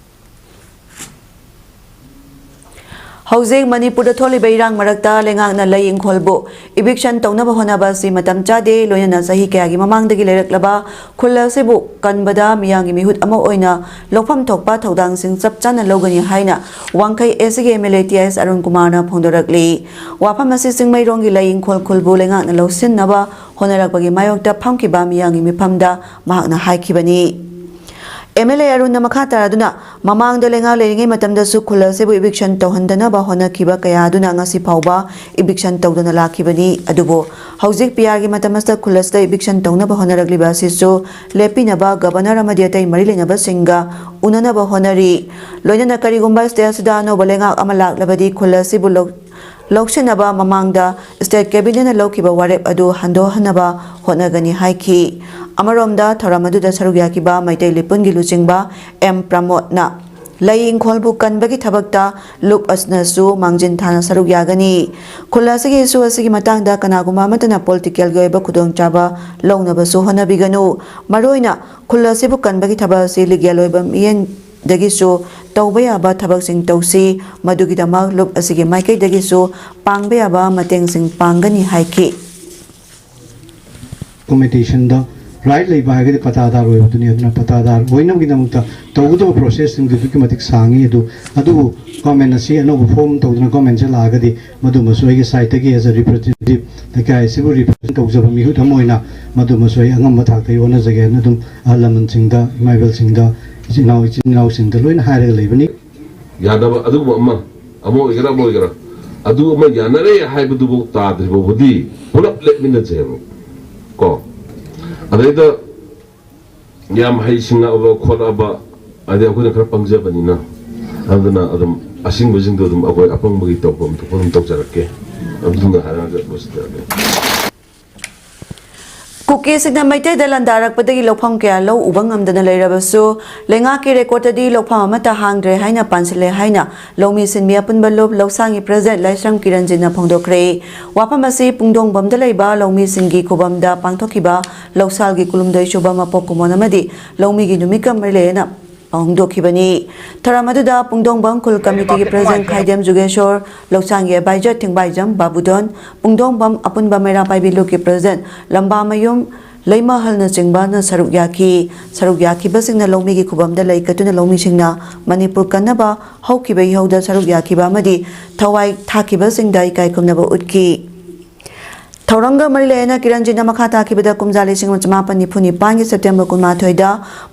ꯍꯧꯖꯤꯛ ꯃꯅꯤꯄꯨꯔꯗ ꯊꯣꯛꯂꯤꯕ ꯏꯔꯥꯡ ꯃꯔꯛꯇ ꯂꯩꯉꯥꯛꯅ ꯂꯩ ꯏꯪꯈꯣꯜꯕꯨ ꯏꯚꯤꯛꯁꯟ ꯇꯧꯅꯕ ꯍꯣꯠꯅꯕ ꯑꯁꯤ ꯃꯇꯝ ꯆꯥꯗꯦ, ꯂꯣꯏꯅꯅ ꯆꯍꯤ ꯀꯌꯥꯒꯤ ꯃꯃꯥꯡꯗꯒꯤ ꯂꯩꯔꯛꯂꯕ ꯈꯨꯜ ꯑꯁꯤꯕꯨ ꯀꯟꯕꯗ ꯃꯤꯌꯥꯝꯒꯤ ꯃꯤꯍꯨꯠ ꯑꯃ ꯑꯣꯏꯅ ꯂꯧꯐꯝ ꯊꯣꯛꯄ ꯊꯧꯗꯥꯡꯁꯤꯡ ꯆꯞ ꯆꯥꯅ ꯂꯧꯒꯅꯤ ꯍꯥꯏꯅ ꯋꯥꯡꯈꯩ ꯑꯦ ꯁꯤꯒꯤ ꯑꯦꯝ ꯑꯦꯜ ꯑꯦ ꯇꯤ ꯑꯦꯁ ꯑꯔꯨꯟ ꯀꯨꯃꯥꯔꯅ ꯐꯣꯡꯗꯣꯔꯛꯂꯤ꯫ ꯋꯥꯐꯝ ꯑꯁꯤ ꯆꯤꯡꯃꯩꯔꯣꯡꯒꯤ ꯂꯩ ꯏꯪꯈꯣꯜ ꯈꯨꯜꯕꯨ ꯂꯩꯉꯥꯛꯅ ꯂꯧꯁꯤꯟꯅꯕ ꯍꯣꯠꯅꯔꯛꯄꯒꯤ ꯃꯥꯌꯣꯛꯇ ꯐꯝꯈꯤꯕ ꯃꯤꯌꯥꯝꯒꯤ ꯃꯤꯐꯝꯗ ꯃꯍꯥꯛꯅ ꯍꯥꯏꯈꯤꯕꯅꯤ꯫ ꯑꯦꯝ ꯑꯦꯜ ꯑꯦ ꯑꯔꯨꯟꯅ ꯃꯈꯥ ꯇꯥꯔꯗꯨꯅ, ꯃꯃꯥꯡꯗ ꯂꯩꯉꯥꯛ ꯂꯩꯔꯤꯉꯩ ꯃꯇꯝꯗꯁꯨ ꯈꯨꯜ ꯑꯁꯤꯕꯨ ꯏꯚꯤꯛꯁꯟ ꯇꯧꯍꯟꯗꯅꯕ ꯍꯣꯠꯅꯈꯤꯕ ꯀꯌꯥ ꯑꯗꯨꯅ ꯉꯁꯤ ꯐꯥꯎꯕ ꯏꯚꯤꯛꯁꯟ ꯇꯧꯗꯅ ꯂꯥꯛꯈꯤꯕꯅꯤ꯫ ꯑꯗꯨꯕꯨ ꯍꯧꯖꯤꯛ ꯄꯤ ꯑꯥꯔꯒꯤ ꯃꯇꯝ ꯑꯁꯤꯗ ꯈꯨꯜ ꯑꯁꯤꯗ ꯏꯚꯤꯛꯁꯟ ꯇꯧꯅꯕ ꯍꯣꯠꯅꯔꯛꯂꯤꯕ ꯑꯁꯤꯁꯨ ꯂꯦꯞꯄꯤꯅꯕ ꯒꯕꯔꯅꯔ ꯑꯃꯗꯤ ꯑꯇꯩ ꯃꯔꯤ ꯂꯩꯅꯕꯁꯤꯡꯒ ꯎꯅꯅꯕ ꯍꯣꯠꯅꯔꯤ꯫ ꯂꯣꯏꯅꯅ ꯀꯔꯤꯒꯨꯝꯕ ꯁ꯭ꯇꯦꯠ ꯑꯁꯤꯗ ꯑꯅꯧꯕ ꯂꯩꯉꯥꯛ ꯑꯃ ꯂꯥꯛꯂꯕꯗꯤ ꯈꯨꯜ ꯑꯁꯤꯕꯨ ꯂꯧ-, ꯂꯧꯁꯤꯟꯅꯕ ꯃꯃꯥꯡꯗ ꯁ꯭ꯇꯦꯠ ꯀꯦꯕꯤꯅꯦꯠꯅ ꯂꯧꯈꯤꯕ ꯋꯥꯔꯦꯞ ꯑꯗꯨ ꯍꯟꯗꯣꯛꯍꯟꯅꯕ ꯍꯣꯠꯅꯒꯅꯤ ꯍꯥꯏꯈꯤ꯫ ꯑꯃꯔꯣꯝꯗ ꯊꯧꯔꯝ ꯑꯗꯨꯗ ꯁꯔꯨꯛ ꯌꯥꯈꯤꯕ ꯃꯩꯇꯩ ꯂꯤꯄꯨꯟꯒꯤ ꯂꯨꯆꯤꯡꯕ ꯑꯦꯝ ꯄ꯭ꯔꯃꯣꯗꯅ ꯂꯩ ꯏꯪꯈꯣꯜꯕꯨ ꯀꯟꯕꯒꯤ ꯊꯕꯛꯇ ꯂꯨꯞ ꯑꯁꯤꯅꯁꯨ ꯃꯥꯡꯖꯤꯟ ꯊꯥꯅ ꯁꯔꯨꯛ ꯌꯥꯒꯅꯤ꯫ ꯈꯨꯜ ꯑꯁꯤꯒꯤ ꯏꯁꯨ ꯑꯁꯤꯒꯤ ꯃꯇꯥꯡꯗ ꯀꯅꯥꯒꯨꯝꯕ ꯑꯃꯠꯇꯅ ꯄꯣꯂꯤꯇꯤꯀꯦꯜꯒꯤ ꯑꯣꯏꯕ ꯈꯨꯗꯣꯡꯆꯥꯕ ꯂꯧꯅꯕꯁꯨ ꯍꯣꯠꯅꯕꯤꯒꯅꯨ꯫ ꯃꯔꯨꯑꯣꯏꯅ ꯈꯨꯜ ꯑꯁꯤꯕꯨ ꯀꯟꯕꯒꯤ ꯊꯕꯛ ꯑꯁꯤ ꯂꯤꯒꯦꯜ ꯑꯣꯏꯕ ꯃꯤꯠꯌꯦꯡ ꯗꯒꯤꯁꯨ ꯇꯧꯕ ꯌꯥꯕ ꯊꯕꯛꯁꯤꯡ ꯇꯧꯁꯤ꯫ ꯃꯗꯨꯒꯤꯗꯃꯛ ꯂꯨꯞ ꯑꯁꯤꯒꯤ ꯃꯥꯏꯀꯩꯗꯒꯤꯁꯨ ꯄꯥꯡꯕ ꯌꯥꯕ ꯃꯇꯦꯡꯁꯤꯡ ꯄꯥꯡꯒꯅꯤ ꯍꯥꯏꯈꯤ꯫ ꯗꯣꯀꯨꯃꯦꯟꯇꯦꯁꯟꯗ ꯔꯥꯏꯠ ꯂꯩꯕ ꯍꯥꯏꯔꯒꯗꯤ ꯄꯇꯥꯗꯥꯔ ꯑꯣꯏꯕꯗꯨꯅꯤ꯫ ꯑꯗꯨꯅ ꯄꯇꯥꯗꯥꯔ ꯑꯣꯏꯅꯕꯒꯤꯗꯃꯛꯇ ꯇꯧꯒꯗꯕ ꯄ꯭ꯔꯣꯁꯦꯁꯁꯤꯡꯗꯨ ꯑꯗꯨꯛꯀꯤ ꯃꯇꯤꯛ ꯁꯥꯡꯉꯤ꯫ ꯑꯗꯨ ꯑꯗꯨꯕꯨ ꯒꯣꯔꯃꯦꯟ ꯑꯁꯤ ꯑꯅꯧꯕ ꯐꯣꯔꯝ ꯇꯧꯗꯨꯅ ꯒꯣꯔꯃꯦꯟꯁꯦ ꯂꯥꯛꯑꯒꯗꯤ ꯃꯗꯨꯃꯁꯨ ꯑꯩꯒꯤ ꯁꯥꯏꯠꯇꯒꯤ as a representative, ꯂꯩꯀꯥꯏ ꯑꯁꯤꯕꯨ ꯔꯤꯄ꯭ꯔꯖꯦꯟ ꯇꯧꯖꯕ ꯃꯤꯍꯨꯠ ꯑꯃ ꯑꯣꯏꯅ ꯃꯗꯨꯃꯁꯨ ꯑꯩ ꯑꯉꯝꯕ ꯊꯥꯛꯇ ꯑꯩ ꯍꯣꯠꯅꯖꯒꯦ ꯍꯥꯏꯅ ꯑꯗꯨꯝ ꯑꯍꯜ ꯂꯃꯟꯁꯤꯡꯗ, ꯏꯃꯥ ꯏꯕꯦꯜꯁꯤꯡꯗ, ꯏꯆꯤꯟ ꯏꯅꯥꯎ ꯏꯆꯤꯟ ꯏꯅꯥꯎꯁꯤꯡꯗ ꯂꯣꯏꯅ ꯍꯥꯏꯔꯒ ꯂꯩꯕꯅꯤ꯫ ꯌꯥꯅꯕ ꯑꯗꯨꯒꯨꯝꯕ ꯑꯃ, ꯑꯃ ꯑꯣꯏꯒꯦꯔꯥ ꯑꯃ ꯑꯣꯏꯒꯦꯔꯥ, ꯑꯗꯨ ꯑꯃ ꯌꯥꯅꯔꯦ ꯍꯥꯏꯕꯗꯨꯐꯥꯎ ꯇꯥꯗ꯭ꯔꯤ ꯐꯥꯎꯕꯗꯤ ꯄꯨꯂꯞ ꯂꯦꯞꯃꯤꯟꯅꯁꯦꯕ ꯀꯣ꯫ ꯑꯗꯩꯗ ꯌꯥꯝ ꯍꯩꯁꯤꯡꯉꯛꯑꯕ ꯈꯣꯠꯂꯛꯑꯕ, ꯑꯗꯩ ꯑꯩꯈꯣꯏꯅ ꯈꯔ ꯄꯪꯖꯕꯅꯤꯅ, ꯑꯗꯨꯅ ꯑꯗꯨꯝ ꯑꯁꯤꯡꯕꯁꯤꯡꯗꯣ ꯑꯗꯨꯝ ꯑꯩꯈꯣꯏ ꯑꯄꯪꯕꯒꯤ ꯇꯧꯐꯝ ꯊꯣꯛꯄ ꯑꯗꯨꯝ ꯇꯧꯖꯔꯛꯀꯦ꯫ ꯑꯗꯨꯅ ꯍꯥꯏꯔꯛꯑꯒ ꯂꯣꯏꯁꯤꯟꯖꯔꯒꯦ꯫ ꯀꯨꯀꯤꯁꯤꯡꯅ ꯃꯩꯇꯩꯗ ꯂꯥꯟꯗꯥꯔꯛꯄꯗꯒꯤ ꯂꯧꯐꯝ ꯀꯌꯥ ꯂꯧ ꯎꯕ ꯉꯝꯗꯅ ꯂꯩꯔꯕꯁꯨ, ꯂꯩꯉꯥꯛꯀꯤ ꯔꯦꯀꯣꯔꯗꯇꯗꯤ ꯂꯧꯐꯝ ꯑꯃꯠꯇ ꯍꯥꯡꯗ꯭ꯔꯦ ꯍꯥꯏꯅ ꯄꯥꯟꯁꯤꯜꯂꯦ ꯍꯥꯏꯅ ꯂꯧꯃꯤ ꯁꯤꯟꯃꯤ ꯑꯄꯨꯟꯕ ꯂꯨꯞ ꯂꯧꯁꯥꯡꯒꯤ ꯄ꯭ꯔꯁꯤꯗꯦꯟꯠ ꯂꯥꯏꯁ꯭ꯔꯝ ꯀꯤꯔꯟꯖꯤꯠꯅ ꯐꯣꯡꯗꯣꯛꯈ꯭ꯔꯦ꯫ ꯋꯥꯐꯝ ꯑꯁꯤ ꯄꯨꯡꯗꯣꯡꯕꯝꯗ ꯂꯩꯕ ꯂꯧꯃꯤꯁꯤꯡꯒꯤ ꯈꯨꯕꯝꯗ ꯄꯥꯡꯊꯣꯛꯈꯤꯕ ꯂꯧꯁꯥꯜꯒꯤ ꯀꯨꯟꯍꯨꯝꯗꯣꯏ ꯁꯨꯕ ꯃꯄꯣꯛ ꯀꯨꯝꯑꯣꯟ ꯑꯃꯗꯤ ꯂꯧꯃꯤꯒꯤ ꯅꯨꯃꯤꯠꯀ ꯃꯔꯤ ꯂꯩꯅꯅ ꯐꯣꯡꯗꯣꯛꯈꯤꯕꯅꯤ꯫ ꯊꯧꯔꯝ ꯑꯗꯨꯗ ꯄꯨꯡꯗꯣꯡꯕꯝ ꯈꯨꯜ ꯀꯃꯤꯇꯤꯒꯤ ꯄ꯭ꯔꯁꯤꯗꯦꯟꯠ ꯈꯥꯏꯗꯦꯝ ꯖꯨꯒꯦꯁꯣꯔ, ꯂꯧꯁꯥꯡꯒꯤ ꯑꯦꯗꯚꯥꯏꯖꯔ ꯊꯤꯡꯕꯥꯏꯖꯝ ꯕꯥꯕꯨꯗꯣꯟ, ꯄꯨꯡꯗꯣꯡꯕꯝ ꯑꯄꯨꯟꯕ ꯃꯩꯔꯥ ꯄꯥꯏꯕꯤ ꯂꯨꯞꯀꯤ ꯄ꯭ꯔꯁꯤꯗꯦꯟꯠ ꯂꯝꯕꯥꯃꯌꯨꯝ ꯂꯩꯃꯍꯜꯅꯆꯤꯡꯕꯅ ꯁꯔꯨꯛ ꯌꯥꯈꯤ꯫ ꯁꯔꯨꯛ ꯌꯥꯈꯤꯕꯁꯤꯡꯅ ꯂꯧꯃꯤꯒꯤ ꯈꯨꯕꯝꯗ ꯂꯩ ꯀꯠꯇꯨꯅ ꯂꯧꯃꯤꯁꯤꯡꯅ ꯃꯅꯤꯄꯨꯔ ꯀꯟꯅꯕ ꯍꯧꯈꯤꯕ ꯏꯍꯧꯗ ꯁꯔꯨꯛ ꯌꯥꯈꯤꯕ ꯑꯃꯗꯤ ꯊꯋꯥꯏ ꯊꯥꯈꯤꯕꯁꯤꯡꯗ ꯏꯀꯥꯏ ꯈꯨꯝꯅꯕ ꯎꯠꯈꯤ꯫ ꯊꯧꯔꯝꯒ ꯃꯔꯤ ꯂꯩꯅꯅ ꯀꯤꯔꯟꯖꯤꯠꯅ ꯃꯈꯥ ꯇꯥꯈꯤꯕꯗ ꯀꯨꯝꯖꯥ ꯂꯤꯁꯤꯡ ꯑꯃ ꯆꯃꯥꯄꯟ ꯅꯤꯐꯨ ꯅꯤꯄꯥꯟꯒꯤ ꯁꯦꯞꯇꯦꯝꯕꯔ ꯀꯨꯟꯃꯥꯊꯣꯏꯗ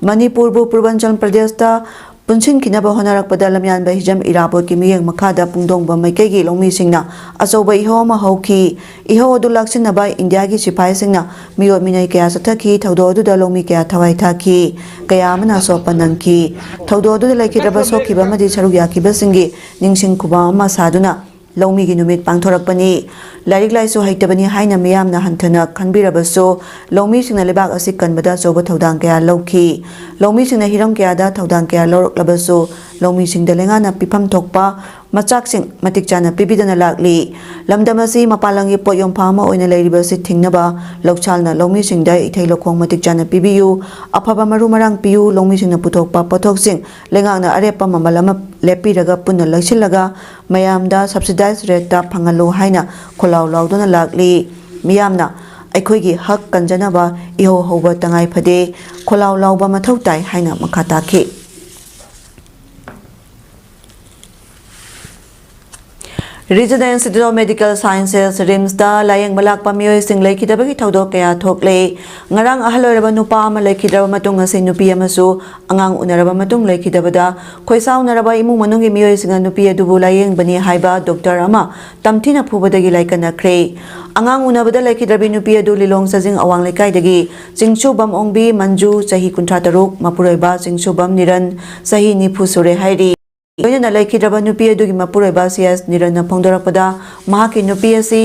ꯃꯅꯤꯄꯨꯔꯕꯨ ꯄꯨꯔꯕꯟꯆꯜ ꯄ꯭ꯔꯗꯦꯁꯇ ꯄꯨꯟꯁꯤꯟꯈꯤꯅꯕ ꯍꯣꯠꯅꯔꯛꯄꯗ ꯂꯝꯌꯥꯟꯕ ꯍꯤꯖꯝ ꯏꯔꯥꯕꯣꯠꯀꯤ ꯃꯤꯠꯌꯦꯡ ꯃꯈꯥꯗ ꯄꯨꯡꯗꯣꯡꯕꯝ ꯃꯥꯏꯀꯩꯒꯤ ꯂꯧꯃꯤꯁꯤꯡꯅ ꯑꯆꯧꯕ ꯏꯍꯧ ꯑꯃ ꯍꯧꯈꯤ꯫ ꯏꯍꯧ ꯑꯗꯨ ꯂꯥꯛꯁꯤꯟꯅꯕ ꯏꯟꯗꯤꯌꯥꯒꯤ ꯁꯤꯐꯥꯏꯁꯤꯡꯅ ꯃꯤꯑꯣꯠ ꯃꯤꯅꯩ ꯀꯌꯥ ꯆꯠꯊꯈꯤ꯫ ꯊꯧꯗꯣꯛ ꯑꯗꯨꯗ ꯂꯧꯃꯤ ꯀꯌꯥ ꯊꯋꯥꯏ ꯊꯥꯈꯤ, ꯀꯌꯥ ꯑꯃꯅ ꯑꯁꯣꯛ ꯑꯄꯟ ꯅꯪꯈꯤ꯫ ꯊꯧꯗꯣꯛ ꯑꯗꯨꯗ ꯂꯩꯈꯤꯗ꯭ꯔꯕ ꯁꯣꯛꯈꯤꯕ ꯑꯃꯗꯤ ꯁꯔꯨꯛ ꯌꯥꯈꯤꯕꯁꯤꯡꯒꯤ ꯅꯤꯡꯁꯤꯡ ꯈꯨꯕꯝ ꯑꯃ ꯁꯥꯗꯨꯅ ꯂꯧꯃꯤꯒꯤ ꯅꯨꯃꯤꯠ ꯄꯥꯡꯊꯣꯔꯛꯄꯅꯤ꯫ ꯂꯥꯏꯔꯤꯛ ꯂꯥꯏꯁꯨ ꯍꯩꯇꯕꯅꯤ ꯍꯥꯏꯅ ꯃꯤꯌꯥꯝꯅ ꯍꯟꯊꯅ ꯈꯟꯕꯤꯔꯕꯁꯨ, ꯂꯧꯃꯤꯁꯤꯡꯅ ꯂꯩꯕꯥꯛ ꯑꯁꯤ ꯀꯟꯕꯗ ꯑꯆꯧꯕ ꯊꯧꯗꯥꯡ ꯀꯌꯥ ꯂꯧꯈꯤ꯫ ꯂꯧꯃꯤꯁꯤꯡꯅ ꯍꯤꯔꯝ ꯀꯌꯥꯗ ꯊꯧꯗꯥꯡ ꯀꯌꯥ ꯂꯧꯔꯛꯂꯕꯁꯨ, ꯂꯧꯃꯤꯁꯤꯡꯗ ꯂꯩꯉꯥꯛꯅ ꯄꯤꯐꯝ ꯊꯣꯛꯄ ꯃꯆꯥꯛꯁꯤꯡ ꯃꯇꯤꯛ ꯆꯥꯅ ꯄꯤꯕꯤꯗꯅ ꯂꯥꯛꯂꯤ꯫ ꯂꯝꯗꯝ ꯑꯁꯤ ꯃꯄꯥꯟ ꯂꯝꯒꯤ ꯄꯣꯠ ꯌꯣꯟꯐꯝ ꯑꯃ ꯑꯣꯏꯅ ꯂꯩꯔꯤꯕ ꯑꯁꯤ ꯊꯤꯡꯅꯕ ꯂꯧꯁꯥꯜꯅ ꯂꯧꯃꯤꯁꯤꯡꯗ ꯏꯊꯩ ꯂꯧꯈꯣꯡ ꯃꯇꯤꯛ ꯆꯥꯅ ꯄꯤꯕꯤꯌꯨ, ꯑꯐꯕ ꯃꯔꯨ ꯃꯔꯥꯡ ꯄꯤꯌꯨ, ꯂꯧꯃꯤꯁꯤꯡꯅ ꯄꯨꯊꯣꯛꯄ ꯄꯣꯠꯊꯣꯛꯁꯤꯡ ꯂꯩꯉꯥꯛꯅ ꯑꯔꯦꯞꯄ ꯃꯃꯜ ꯑꯃ ꯂꯦꯞꯄꯤꯔꯒ ꯄꯨꯟꯅ ꯂꯩꯁꯤꯜꯂꯒ ꯃꯌꯥꯝꯗ subsidized rate ꯇ ꯐꯪꯍꯜꯂꯨ ꯍꯥꯏꯅ ꯈꯣꯜꯂꯥꯎ ꯂꯥꯎꯗꯨꯅ ꯂꯥꯛꯂꯤ꯫ ꯃꯤꯌꯥꯝꯅ ꯑꯩꯈꯣꯏꯒꯤ ꯍꯛ ꯀꯟꯖꯅꯕ ꯏꯍꯧ ꯍꯧꯕ ꯇꯉꯥꯏ ꯐꯗꯦ, ꯈꯣꯜꯂꯥꯎ ꯂꯥꯎꯕ ꯃꯊꯧ ꯇꯥꯏ ꯍꯥꯏꯅ ꯃꯈꯥ ꯇꯥꯈꯤ꯫ Regional Institute of Medical Sciences, ꯔꯤꯝꯁꯇ ꯂꯥꯌꯦꯡꯕ ꯂꯥꯛꯄ ꯃꯤꯑꯣꯏꯁꯤꯡ ꯂꯩꯈꯤꯗꯕꯒꯤ ꯊꯧꯗꯣꯛ ꯀꯌꯥ ꯊꯣꯛꯂꯦ꯫ ꯉꯔꯥꯡ ꯑꯍꯜ ꯑꯣꯏꯔꯕ ꯅꯨꯄꯥ ꯑꯃ ꯂꯩꯈꯤꯗ꯭ꯔꯕ ꯃꯇꯨꯡ ꯉꯁꯤ ꯅꯨꯄꯤ ꯑꯃꯁꯨ ꯑꯉꯥꯡ ꯎꯅꯔꯕ ꯃꯇꯨꯡ ꯂꯩꯈꯤꯗꯕꯗ ꯈꯣꯏꯁꯥꯎꯅꯔꯕ ꯏꯃꯨꯡ ꯃꯅꯨꯡꯒꯤ ꯃꯤꯑꯣꯏꯁꯤꯡꯅ ꯅꯨꯄꯤ ꯑꯗꯨꯕꯨ ꯂꯥꯌꯦꯡꯕꯅꯤ ꯍꯥꯏꯕ ꯗꯣꯛꯇꯔ ꯑꯃ ꯇꯝꯊꯤꯅ ꯐꯨꯕꯗꯒꯤ ꯂꯥꯏꯀꯠꯅꯈ꯭ꯔꯦ꯫ ꯑꯉꯥꯡ ꯎꯅꯕꯗ ꯂꯩꯈꯤꯗ꯭ꯔꯕꯤ ꯅꯨꯄꯤ ꯑꯗꯨ ꯂꯤꯂꯣꯡ ꯆꯥꯖꯤꯡ ꯑꯋꯥꯡ ꯂꯩꯀꯥꯏꯗꯒꯤ ꯆꯤꯡꯁꯨꯕꯝ ꯑꯣꯡꯕꯤ ꯃꯟꯖꯨ, ꯆꯍꯤ ꯀꯨꯟꯊ꯭ꯔꯥ ꯇꯔꯨꯛ, ꯃꯄꯨꯔꯣꯏꯕ ꯆꯤꯡꯁꯨꯕꯝ ꯅꯤꯔꯟ, ꯆꯍꯤ ꯅꯤꯐꯨ ꯁꯨꯔꯦ ꯍꯥꯏꯔꯤ꯫ ꯂꯣꯏꯅꯅ ꯂꯩꯈꯤꯗ꯭ꯔꯕ ꯅꯨꯄꯤ ꯑꯗꯨꯒꯤ ꯃꯄꯨꯔꯣꯏꯕ ꯁꯤ ꯑꯦꯁ ꯅꯤꯔꯟꯅ ꯐꯣꯡꯗꯣꯔꯛꯄꯗ, ꯃꯍꯥꯛꯀꯤ ꯅꯨꯄꯤ ꯑꯁꯤ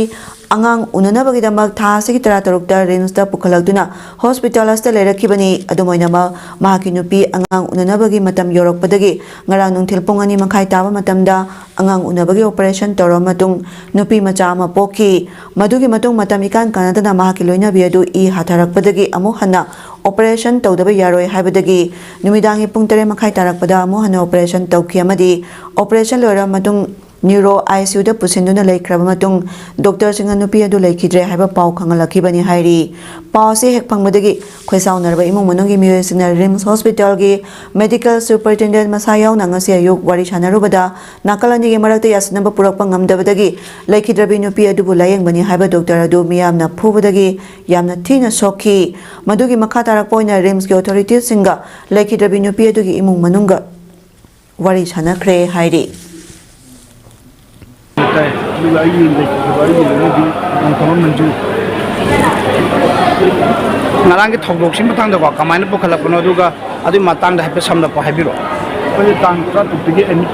ꯑꯉꯥꯡ ꯎꯅꯅꯕꯒꯤꯗꯃꯛ ꯊꯥ ꯑꯁꯤꯒꯤ ꯇꯔꯥꯇꯔꯨꯛꯇ ꯔꯤꯝꯁꯇ ꯄꯨꯈꯠꯂꯛꯇꯨꯅ ꯍꯣꯁꯄꯤꯇꯥꯜ ꯑꯁꯤꯗ ꯂꯩꯔꯛꯈꯤꯕꯅꯤ꯫ ꯑꯗꯨꯝ ꯑꯣꯏꯅꯃꯛ, ꯃꯍꯥꯛꯀꯤ ꯅꯨꯄꯤ ꯑꯉꯥꯡ ꯎꯅꯅꯕꯒꯤ ꯃꯇꯝ ꯌꯧꯔꯛꯄꯗꯒꯤ ꯉꯔꯥꯡ ꯅꯨꯡꯊꯤꯜ ꯄꯨꯡ ꯑꯅꯤ ꯃꯈꯥꯏ ꯇꯥꯕ ꯃꯇꯝꯗ ꯑꯉꯥꯡ ꯎꯅꯕꯒꯤ ꯑꯣꯄꯔꯦꯁꯟ ꯇꯧꯔꯕ ꯃꯇꯨꯡ ꯅꯨꯄꯤ ꯃꯆꯥ ꯑꯃ ꯄꯣꯛꯈꯤ꯫ ꯃꯗꯨꯒꯤ ꯃꯇꯨꯡ ꯃꯇꯝ ꯏꯀꯥꯟ ꯀꯥꯟꯅꯗꯅ ꯃꯍꯥꯛꯀꯤ ꯂꯣꯏꯅꯕꯤ ꯑꯗꯨ ꯏ ꯍꯥꯊꯔꯛꯄꯗꯒꯤ ꯑꯃꯨꯛ ꯍꯟꯅ ꯑꯣꯄꯔꯦꯁꯟ ꯇꯧꯗꯕ ꯌꯥꯔꯣꯏ ꯍꯥꯏꯕꯗꯒꯤ ꯅꯨꯃꯤꯗꯥꯡꯒꯤ ꯄꯨꯡ ꯇꯔꯦꯠ ꯃꯈꯥꯏ ꯇꯥꯔꯛꯄꯗ ꯑꯃꯨꯛ ꯍꯟꯅ ꯑꯣꯄꯔꯦꯁꯟ ꯇꯧꯈꯤ ꯑꯃꯗꯤ ꯑꯣꯄꯔꯦꯁꯟ ꯂꯣꯏꯔꯕ ꯃꯇꯨꯡ ꯅ꯭ꯌꯨꯔꯣ ꯑꯥꯏ ꯁꯤ ꯌꯨꯗ ꯄꯨꯁꯤꯟꯗꯨꯅ ꯂꯩꯈ꯭ꯔꯕ ꯃꯇꯨꯡ ꯗꯣꯛꯇꯔꯁꯤꯡꯅ ꯅꯨꯄꯤ ꯑꯗꯨ ꯂꯩꯈꯤꯗ꯭ꯔꯦ ꯍꯥꯏꯕ ꯄꯥꯎ ꯈꯪꯍꯜꯂꯛꯈꯤꯕꯅꯤ ꯍꯥꯏꯔꯤ꯫ ꯄꯥꯎ ꯑꯁꯤ ꯍꯦꯛ ꯐꯪꯕꯗꯒꯤ ꯈꯣꯏꯁꯥꯎꯅꯔꯕ ꯏꯃꯨꯡ ꯃꯅꯨꯡꯒꯤ ꯃꯤꯑꯣꯏꯁꯤꯡꯅ ꯔꯤꯝꯁ ꯍꯣꯁꯄꯤꯇꯥꯜꯒꯤ ꯃꯦꯗꯤꯀꯦꯜ ꯁꯨꯄꯔꯤꯟꯇꯦꯟꯗꯦꯟ ꯃꯁꯥ ꯌꯥꯎꯅ ꯉꯁꯤ ꯑꯌꯨꯛ ꯋꯥꯔꯤ ꯁꯥꯟꯅꯔꯨꯕꯗ ꯅꯥꯀꯜ ꯑꯅꯤꯒꯤ ꯃꯔꯛꯇ ꯌꯥꯁꯤꯟꯅꯕ ꯄꯨꯔꯛꯄ ꯉꯝꯗꯕꯗꯒꯤ ꯂꯩꯈꯤꯗ꯭ꯔꯕꯤ ꯅꯨꯄꯤ ꯑꯗꯨꯕꯨ ꯂꯥꯌꯦꯡꯕꯅꯤ ꯍꯥꯏꯕ ꯗꯣꯛꯇꯔ ꯑꯗꯨ ꯃꯤꯌꯥꯝꯅ ꯐꯨꯕꯗꯒꯤ ꯌꯥꯝꯅ ꯊꯤꯅ ꯁꯣꯛꯈꯤ꯫ ꯃꯗꯨꯒꯤ ꯃꯈꯥ ꯇꯥꯔꯛꯄ ꯑꯣꯏꯅ ꯔꯤꯝꯁꯀꯤ ꯑꯣꯊꯣꯔꯤꯇꯤꯁꯁꯤꯡꯒ ꯂꯩꯈꯤꯗ꯭ꯔꯕꯤ ꯅꯨꯄꯤ ꯑꯗꯨꯒꯤ ꯏꯃꯨꯡ ꯃꯅꯨꯡꯒ ꯋꯥꯔꯤ ꯁꯥꯟꯅꯈ꯭ꯔꯦ ꯍꯥꯏꯔꯤ꯫ ꯇꯥꯏ꯫ ꯑꯗꯨꯒ ꯑꯩꯒꯤ ꯂꯩꯈꯤꯗꯕ ꯑꯩꯒꯤ ꯂꯣꯏꯅꯕꯤ ꯅꯣꯡꯊꯣꯝꯕꯝ ꯃꯟꯖꯨ꯫ ꯉꯔꯥꯡꯒꯤ ꯊꯧꯗꯣꯛꯁꯤ ꯃꯇꯥꯡꯗꯀꯣ, ꯀꯃꯥꯏꯅ ꯄꯨꯈꯠꯂꯛꯄꯅꯣ, ꯑꯗꯨꯒ ꯑꯗꯨꯒꯤ ꯃꯇꯥꯡꯗ ꯍꯥꯏꯐꯦꯠ ꯁꯝꯂꯞꯄ ꯍꯥꯏꯕꯤꯔꯛꯑꯣ꯫ ꯑꯩꯈꯣꯏꯁꯦ ꯇꯥꯡ ꯇꯔꯥꯇꯔꯨꯛꯇꯒꯤ ꯑꯦꯗꯃꯤꯠ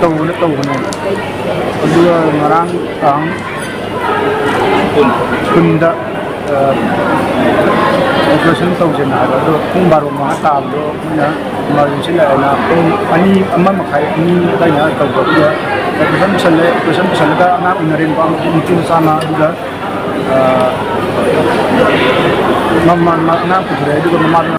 ꯇꯧꯕꯅ ꯇꯧꯕꯅꯦ꯫ ꯑꯗꯨꯒ ꯉꯔꯥꯡ ꯇꯥꯡ ꯀꯨꯟꯗ ꯑꯣꯄꯔꯦꯁꯟ ꯇꯧꯁꯦꯅ ꯍꯥꯏꯕ, ꯑꯗꯣ ꯄꯨꯡ ꯕꯥꯔꯣ ꯃꯉꯥ ꯇꯥꯕꯗꯣ ꯑꯩꯈꯣꯏꯅ ꯏꯃꯥꯔꯖꯦꯟꯁꯤ ꯂꯥꯛꯑꯦꯅ ꯄꯨꯡ ꯑꯅꯤ, ꯑꯃ ꯃꯈꯥꯏ, ꯑꯅꯤ ꯑꯗꯨꯋꯥꯏꯗ ꯇꯧꯕꯗꯨꯗ ꯑꯣꯄꯔꯦꯁꯟ ꯄꯨꯁꯜꯂꯦ꯫ ꯑꯣꯄꯔꯦꯁꯟ ꯄꯨꯁꯜꯂꯒ ꯑꯉꯥꯡ ꯎꯅꯔꯦꯟꯕ ꯅꯨꯄꯤ ꯃꯆꯥ ꯑꯃ, ꯑꯗꯨꯒ, ꯑ, ꯃꯃꯥ-, ꯃ-, ꯑꯉꯥꯡ ꯄꯨꯊꯣꯔꯛꯑꯦ, ꯑꯗꯨꯒ ꯃꯃꯥꯗꯨꯅ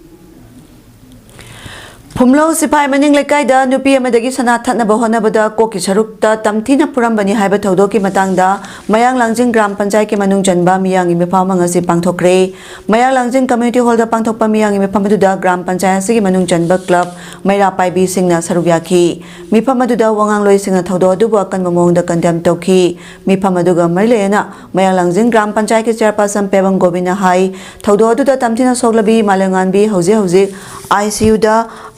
ꯐꯨꯝꯂꯧ ꯁꯤꯐꯥꯏ ꯃꯅꯤꯡ ꯂꯩꯀꯥꯏꯗ ꯅꯨꯄꯤ ꯑꯃꯗꯒꯤ ꯁꯅꯥ ꯊꯠꯅꯕ ꯍꯣꯠꯅꯕꯗ ꯀꯣꯛꯀꯤ ꯁꯔꯨꯛꯇ ꯇꯝꯊꯤꯅ ꯐꯨꯔꯝꯕꯅꯤ ꯍꯥꯏꯕ ꯊꯧꯗꯣꯛꯀꯤ ꯃꯇꯥꯡꯗ ꯃꯌꯥꯡ ꯂꯥꯡꯖꯤꯡ ꯒ꯭ꯔꯥꯝ ꯄꯟꯆꯥꯌꯠꯀꯤ ꯃꯅꯨꯡ ꯆꯟꯕ ꯃꯤꯌꯥꯝꯒꯤ ꯃꯤꯐꯝ ꯑꯃ ꯉꯁꯤ ꯄꯥꯡꯊꯣꯛꯈ꯭ꯔꯦ꯫ ꯃꯌꯥꯡ ꯂꯥꯡꯖꯤꯡ ꯀꯝꯃ꯭ꯌꯨꯅꯤꯇꯤ ꯍꯣꯜꯗ ꯄꯥꯡꯊꯣꯛꯄ ꯃꯤꯌꯥꯝꯒꯤ ꯃꯤꯐꯝ ꯑꯗꯨꯗ ꯒ꯭ꯔꯥꯝ ꯄꯟꯆꯥꯌꯠ ꯑꯁꯤꯒꯤ ꯃꯅꯨꯡ ꯆꯟꯕ ꯀ꯭ꯂꯕ ꯃꯩꯔꯥ ꯄꯥꯏꯕꯤꯁꯤꯡꯅ ꯁꯔꯨꯛ ꯌꯥꯈꯤ꯫ ꯃꯤꯐꯝ ꯑꯗꯨꯗ ꯋꯥꯉꯥꯡꯂꯣꯏꯁꯤꯡꯅ ꯊꯧꯗꯣꯛ ꯑꯗꯨꯕꯨ ꯑꯀꯟꯕ ꯃꯑꯣꯡꯗ ꯀꯟꯗꯦꯝ ꯇꯧꯈꯤ꯫ ꯃꯤꯐꯝ ꯑꯗꯨꯒ ꯃꯔꯤ ꯂꯩꯅꯅ ꯃꯌꯥꯡ ꯂꯥꯡꯖꯤꯡ ꯒ꯭ꯔꯥꯝ ꯄꯟꯆꯥꯌꯠꯀꯤ ꯆꯤꯌꯔꯄꯥꯔꯁꯟ ꯄꯦꯕꯝ ꯒꯣꯕꯤꯟꯅ ꯍꯥꯏ, ꯊꯧꯗꯣꯛ ꯑꯗꯨꯗ ꯇꯝꯊꯤꯅ ꯁꯣꯛꯂꯕꯤ ꯃꯥꯂꯦꯝꯉꯥꯟꯕꯤ ꯍꯧꯖꯤꯛ ꯍꯧꯖꯤꯛ ꯑꯥꯏ ꯁꯤ ꯌꯨꯗ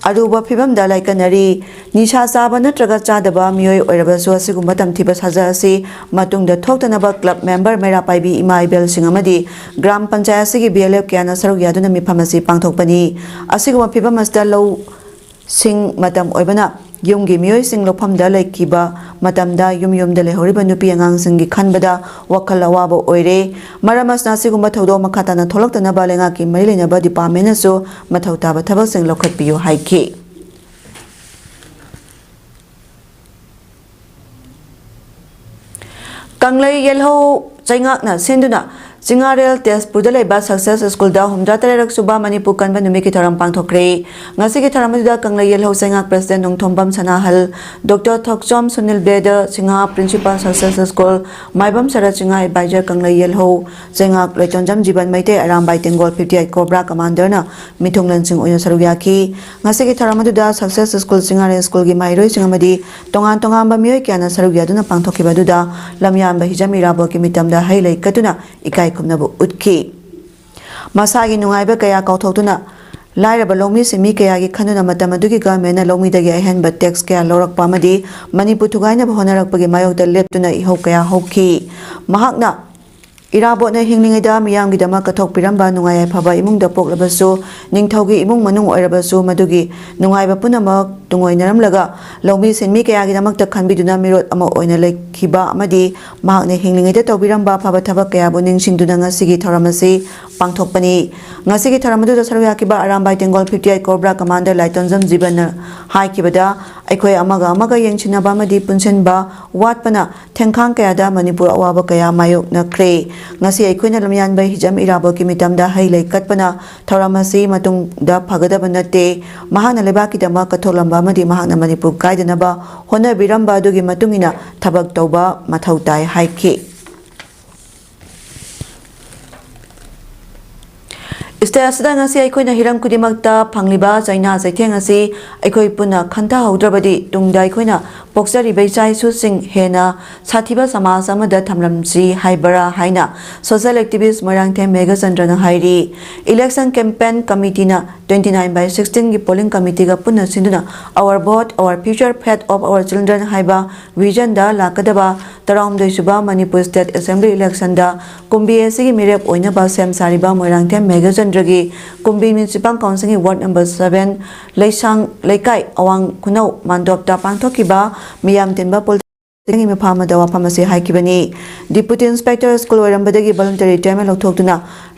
ꯑꯔꯨꯕ ꯐꯤꯕꯝꯗ ꯂꯥꯏꯀꯠꯅꯔꯤ꯫ ꯅꯤꯁꯥ ꯆꯥꯕ ꯅꯠꯇ꯭ꯔꯒ ꯆꯥꯗꯕ ꯃꯤꯑꯣꯏ ꯑꯣꯏꯔꯕꯁꯨ ꯑꯁꯤꯒꯨꯝꯕ ꯇꯝꯊꯤꯕ ꯁꯥꯖ ꯑꯁꯤ ꯃꯇꯨꯡꯗ ꯊꯣꯛꯇꯅꯕ ꯀ꯭ꯂꯕ ꯃꯦꯝꯕꯔ ꯃꯩꯔꯥ ꯄꯥꯏꯕꯤ ꯏꯃꯥ ꯏꯕꯦꯜꯁꯤꯡ ꯑꯃꯗꯤ ꯒ꯭ꯔꯥꯝ ꯄꯟꯆꯥꯌꯠ ꯑꯁꯤꯒꯤ ꯕꯤ ꯑꯦꯜ ꯑꯦꯐ ꯀꯌꯥꯅ ꯁꯔꯨꯛ ꯌꯥꯗꯨꯅ ꯃꯤꯐꯝ ꯑꯁꯤ ꯄꯥꯡꯊꯣꯛꯄꯅꯤ꯫ ꯑꯁꯤꯒꯨꯝꯕ ꯐꯤꯕꯝ ꯑꯁꯤꯗ ꯂꯧ ꯁꯤꯡ ꯃꯇꯝ ꯑꯣꯏꯕꯅ ꯌꯨꯝꯒꯤ ꯃꯤꯑꯣꯏꯁꯤꯡ ꯂꯧꯐꯝꯗ ꯂꯩꯈꯤꯕ ꯃꯇꯝꯗ ꯌꯨꯝ ꯌꯨꯝꯗ ꯂꯩꯍꯧꯔꯤꯕ ꯅꯨꯄꯤ ꯑꯉꯥꯡꯁꯤꯡꯒꯤ ꯈꯟꯕꯗ ꯋꯥꯈꯜ ꯑꯋꯥꯕ ꯑꯣꯏꯔꯦ꯫ ꯃꯔꯝ ꯑꯁꯤꯅ ꯑꯁꯤꯒꯨꯝꯕ ꯊꯧꯗꯣꯛ ꯃꯈꯥ ꯇꯥꯅ ꯊꯣꯛꯂꯛꯇꯅꯕ ꯂꯩꯉꯥꯛꯀꯤ ꯃꯔꯤ ꯂꯩꯅꯕ ꯗꯤꯄꯥꯔꯠꯃꯦꯟꯅꯁꯨ ꯃꯊꯧ ꯇꯥꯕ ꯊꯕꯛꯁꯤꯡ ꯂꯧꯈꯠꯄꯤꯌꯨ ꯍꯥꯏꯈꯤ꯫ ꯀꯪꯂꯩ ꯌꯦꯜꯍꯧ ꯆꯩꯉꯥꯛꯅ ꯁꯤꯟꯗꯨꯅ ꯆꯤꯡꯉꯥꯔꯦꯜ ꯇꯦꯖꯄꯨꯔꯗ ꯂꯩꯕ ꯁꯛꯁꯦꯁ ꯁ꯭ꯀꯨꯜꯗ ꯍꯨꯝꯐꯨꯇꯔꯦꯠ ꯁꯨꯕ ꯃꯅꯤꯄꯨꯔ ꯀꯟꯕ ꯅꯨꯃꯤꯠꯀꯤ ꯊꯧꯔꯝ ꯄꯥꯡꯊꯣꯛꯈ꯭ꯔꯦ꯫ ꯉꯁꯤꯒꯤ ꯊꯧꯔꯝ ꯑꯗꯨꯗ Kanglei Yelhou Cheingak president Nongthombam Sanahal, doctor Thokchom Sunil Bed Singh, principal success school, Maibam Sarat Singh, advisor Kanglei Yelhou Cheingak Loitongjam Jiban Meitei, Arambai Tenggol fifty eight cobra ꯀꯃꯥꯟꯗꯔꯅ ꯃꯤꯊꯨꯡꯂꯦꯟꯁꯤꯡ ꯑꯣꯏꯅ ꯁꯔꯨꯛ ꯌꯥꯈꯤ꯫ ꯉꯁꯤꯒꯤ ꯊꯧꯔꯝ ꯑꯗꯨꯗ ꯁꯛꯁꯦꯁ ꯁ꯭ꯀꯨꯜ ꯆꯤꯡꯉꯥꯔꯦꯜ ꯁ꯭ꯀꯨꯜꯒꯤ ꯃꯍꯩꯔꯣꯏꯁꯤꯡ ꯑꯃꯗꯤ ꯇꯣꯉꯥꯟ ꯇꯣꯉꯥꯟꯕ ꯃꯤꯑꯣꯏ ꯀꯌꯥꯅ ꯁꯔꯨꯛ ꯌꯥꯗꯨꯅ ꯄꯥꯡꯊꯣꯛꯈꯤꯕ ꯑꯗꯨꯗ ꯂꯝꯌꯥꯟꯕ ꯍꯤꯖꯝ ꯏꯔꯥꯕꯣꯠꯀꯤ ꯃꯤꯇꯝꯗ ꯍꯩ ꯂꯩ ꯀꯠꯇꯨꯅ ꯏꯀꯥꯏ ꯈꯨꯝꯅꯕ ꯎꯠꯈꯤ꯫ ꯃꯁꯥꯒꯤ ꯅꯨꯡꯉꯥꯏꯕ ꯀꯌꯥ ꯀꯥꯎꯊꯣꯛꯇꯨꯅ ꯂꯥꯏꯔꯕ ꯂꯧꯃꯤꯁꯤꯡ ꯃꯤ ꯀꯌꯥꯒꯤ ꯈꯟꯗꯨꯅ ꯃꯇꯝ ꯑꯗꯨꯒꯤ ꯒꯚꯔꯟꯃꯦꯟꯠꯅ ꯂꯧꯃꯤꯗꯒꯤ ꯑꯍꯦꯟꯕ ꯇꯦꯛꯁ ꯀꯌꯥ ꯂꯧꯔꯛꯄ ꯑꯃꯗꯤ ꯃꯅꯤꯄꯨꯔ ꯊꯨꯒꯥꯏꯅꯕ ꯍꯣꯠꯅꯔꯛꯄꯒꯤ ꯃꯥꯌꯣꯛꯇ ꯂꯦꯞꯇꯨꯅ ꯏꯍꯧ ꯀꯌꯥ ꯍꯧꯈꯤ꯫ ꯃꯍꯥꯛꯅ ꯏꯔꯥꯕꯣꯠꯅ ꯍꯤꯡꯂꯤꯉꯩꯗ ꯃꯤꯌꯥꯝꯒꯤꯗꯃꯛ ꯀꯠꯊꯣꯛꯄꯤꯔꯝꯕ ꯅꯨꯡꯉꯥꯏ ꯌꯥꯏꯐꯕ ꯏꯃꯨꯡꯗ ꯄꯣꯛꯂꯕꯁꯨ, ꯅꯤꯡꯊꯧꯒꯤ ꯏꯃꯨꯡ ꯃꯅꯨꯡ ꯑꯣꯏꯔꯕꯁꯨ, ꯃꯗꯨꯒꯤ ꯅꯨꯡꯉꯥꯏꯕ ꯄꯨꯝꯅꯃꯛ ꯇꯨꯡꯑꯣꯏꯅꯔꯝꯂꯒ ꯂꯧꯃꯤ ꯁꯤꯟꯃꯤ ꯀꯌꯥꯒꯤꯗꯃꯛꯇ ꯈꯟꯕꯤꯗꯨꯅ ꯃꯤꯔꯣꯠ ꯑꯃ ꯑꯣꯏꯅ ꯂꯩꯈꯤꯕ ꯑꯃꯗꯤ ꯃꯍꯥꯛꯅ ꯍꯤꯡꯂꯤꯉꯩꯗ ꯇꯧꯕꯤꯔꯝꯕ ꯑꯐꯕ ꯊꯕꯛ ꯀꯌꯥꯕꯨ ꯅꯤꯡꯁꯤꯡꯗꯨꯅ ꯉꯁꯤꯒꯤ ꯊꯧꯔꯝ ꯑꯁꯤ ꯄꯥꯡꯊꯣꯛꯄꯅꯤ꯫ ꯉꯁꯤꯒꯤ ꯊꯧꯔꯝ ꯑꯗꯨꯗ ꯁꯔꯨꯛ ꯌꯥꯈꯤꯕ Arambai ꯇꯦꯡꯒꯣꯜ fifty eight Cobra Commander ꯂꯥꯏꯇꯣꯟꯖꯝ ꯖꯤꯕꯟꯅ ꯍꯥꯏꯈꯤꯕꯗ, ꯑꯩꯈꯣꯏ ꯑꯃꯒ ꯑꯃꯒ ꯌꯦꯡꯁꯤꯟꯅꯕ ꯑꯃꯗꯤ ꯄꯨꯟꯁꯤꯟꯕ ꯋꯥꯠꯄꯅ ꯊꯦꯡꯈꯥꯡ ꯀꯌꯥꯗ ꯃꯅꯤꯄꯨꯔ ꯑꯋꯥꯕ ꯀꯌꯥ ꯃꯥꯌꯣꯛꯅꯈ꯭ꯔꯦ꯫ ꯉꯁꯤ ꯑꯩꯈꯣꯏꯅ ꯂꯝꯌꯥꯟꯕ ꯍꯤꯖꯝ ꯏꯔꯥꯕꯣꯠꯀꯤ ꯃꯤꯇꯝꯗ ꯍꯩ ꯂꯩ ꯀꯠꯄꯅ ꯊꯧꯔꯝ ꯑꯁꯤ ꯃꯇꯨꯡꯗ ꯐꯒꯗꯕ ꯅꯠꯇꯦ꯫ ꯃꯍꯥꯛꯅ ꯂꯩꯕꯥꯛꯀꯤꯗꯃꯛ ꯀꯠꯊꯣꯛꯂꯝꯕ ꯑꯃꯗꯤ ꯃꯍꯥꯛꯅ ꯃꯅꯤꯄꯨꯔ ꯀꯥꯏꯗꯅꯕ ꯍꯣꯠꯅꯕꯤꯔꯝꯕ ꯑꯗꯨꯒꯤ ꯃꯇꯨꯡ ꯏꯟꯅ ꯊꯕꯛ ꯇꯧꯕ ꯃꯊꯧ ꯇꯥꯏ ꯍꯥꯏꯈꯤ꯫ State ꯑꯁꯤꯗ ꯉꯁꯤ ꯑꯩꯈꯣꯏꯅ ꯍꯤꯔꯝ ꯈꯨꯗꯤꯡꯃꯛꯇ ꯐꯪꯂꯤꯕ ꯆꯩꯅꯥ ꯆꯩꯊꯦꯡ ꯑꯁꯤ ꯑꯩꯈꯣꯏ ꯄꯨꯟꯅ ꯈꯟꯊꯍꯧꯗ꯭ꯔꯕꯗꯤ, ꯇꯨꯡꯗ ꯑꯩꯈꯣꯏꯅ ꯄꯣꯛꯆꯔꯤꯕ ꯏꯆꯥ ꯏꯁꯨꯁꯤꯡ ꯍꯦꯟꯅ ꯁꯥꯊꯤꯕ ꯁꯃꯥꯖ ꯑꯃꯗ ꯊꯝꯂꯝꯁꯤ ꯍꯥꯏꯕꯔꯥ ꯍꯥꯏꯅ social activist ꯃꯣꯏꯔꯥꯡꯊꯦꯝ ꯃꯦꯘꯆꯟꯗ꯭ꯔꯅ ꯍꯥꯏꯔꯤ꯫ Election Campaign Committeeꯅ twenty nine by sixteen ꯒꯤ polling committeeꯒ ꯄꯨꯟꯅ ꯁꯤꯟꯗꯨꯅ Our Vote, Our Future, Fate of Our Children ꯍꯥꯏꯕ visionꯗ ꯂꯥꯛꯀꯗꯕ ꯇꯔꯥꯍꯨꯝꯗꯣꯏ ꯁꯨꯕ ꯃꯅꯤꯄꯨꯔ State Assembly electionꯗ ꯀꯨꯝꯕꯤ ꯑꯁꯤꯒꯤ ꯃꯤꯔꯦꯞ ꯑꯣꯏꯅꯕ ꯁꯦꯝ ꯁꯥꯔꯤꯕ Moirangthem ꯃꯦꯘꯆꯟꯗ꯭ꯔꯒꯤ ꯀꯨꯝꯕꯤ Municipal Councilꯒꯤ ward number seven ꯂꯩꯁꯥꯡ ꯂꯩꯀꯥꯏ ꯑꯋꯥꯡ ꯈꯨꯅꯧ ꯃꯥꯟꯗꯣꯞꯇ ꯄꯥꯡꯊꯣꯛꯈꯤꯕ ꯃꯤꯌꯥꯝ ꯇꯤꯟꯕ ꯄꯣꯜ ꯒꯤ ꯃꯤꯐꯝ ꯑꯃꯗ ꯋꯥꯐꯝ ꯑꯁꯤ ꯍꯥꯏꯈꯤꯕꯅꯤ꯫ Deputy Inspector School ꯑꯣꯏꯔꯝꯕꯗꯒꯤ voluntary retirement ꯂꯧꯊꯣꯛꯇꯨꯅ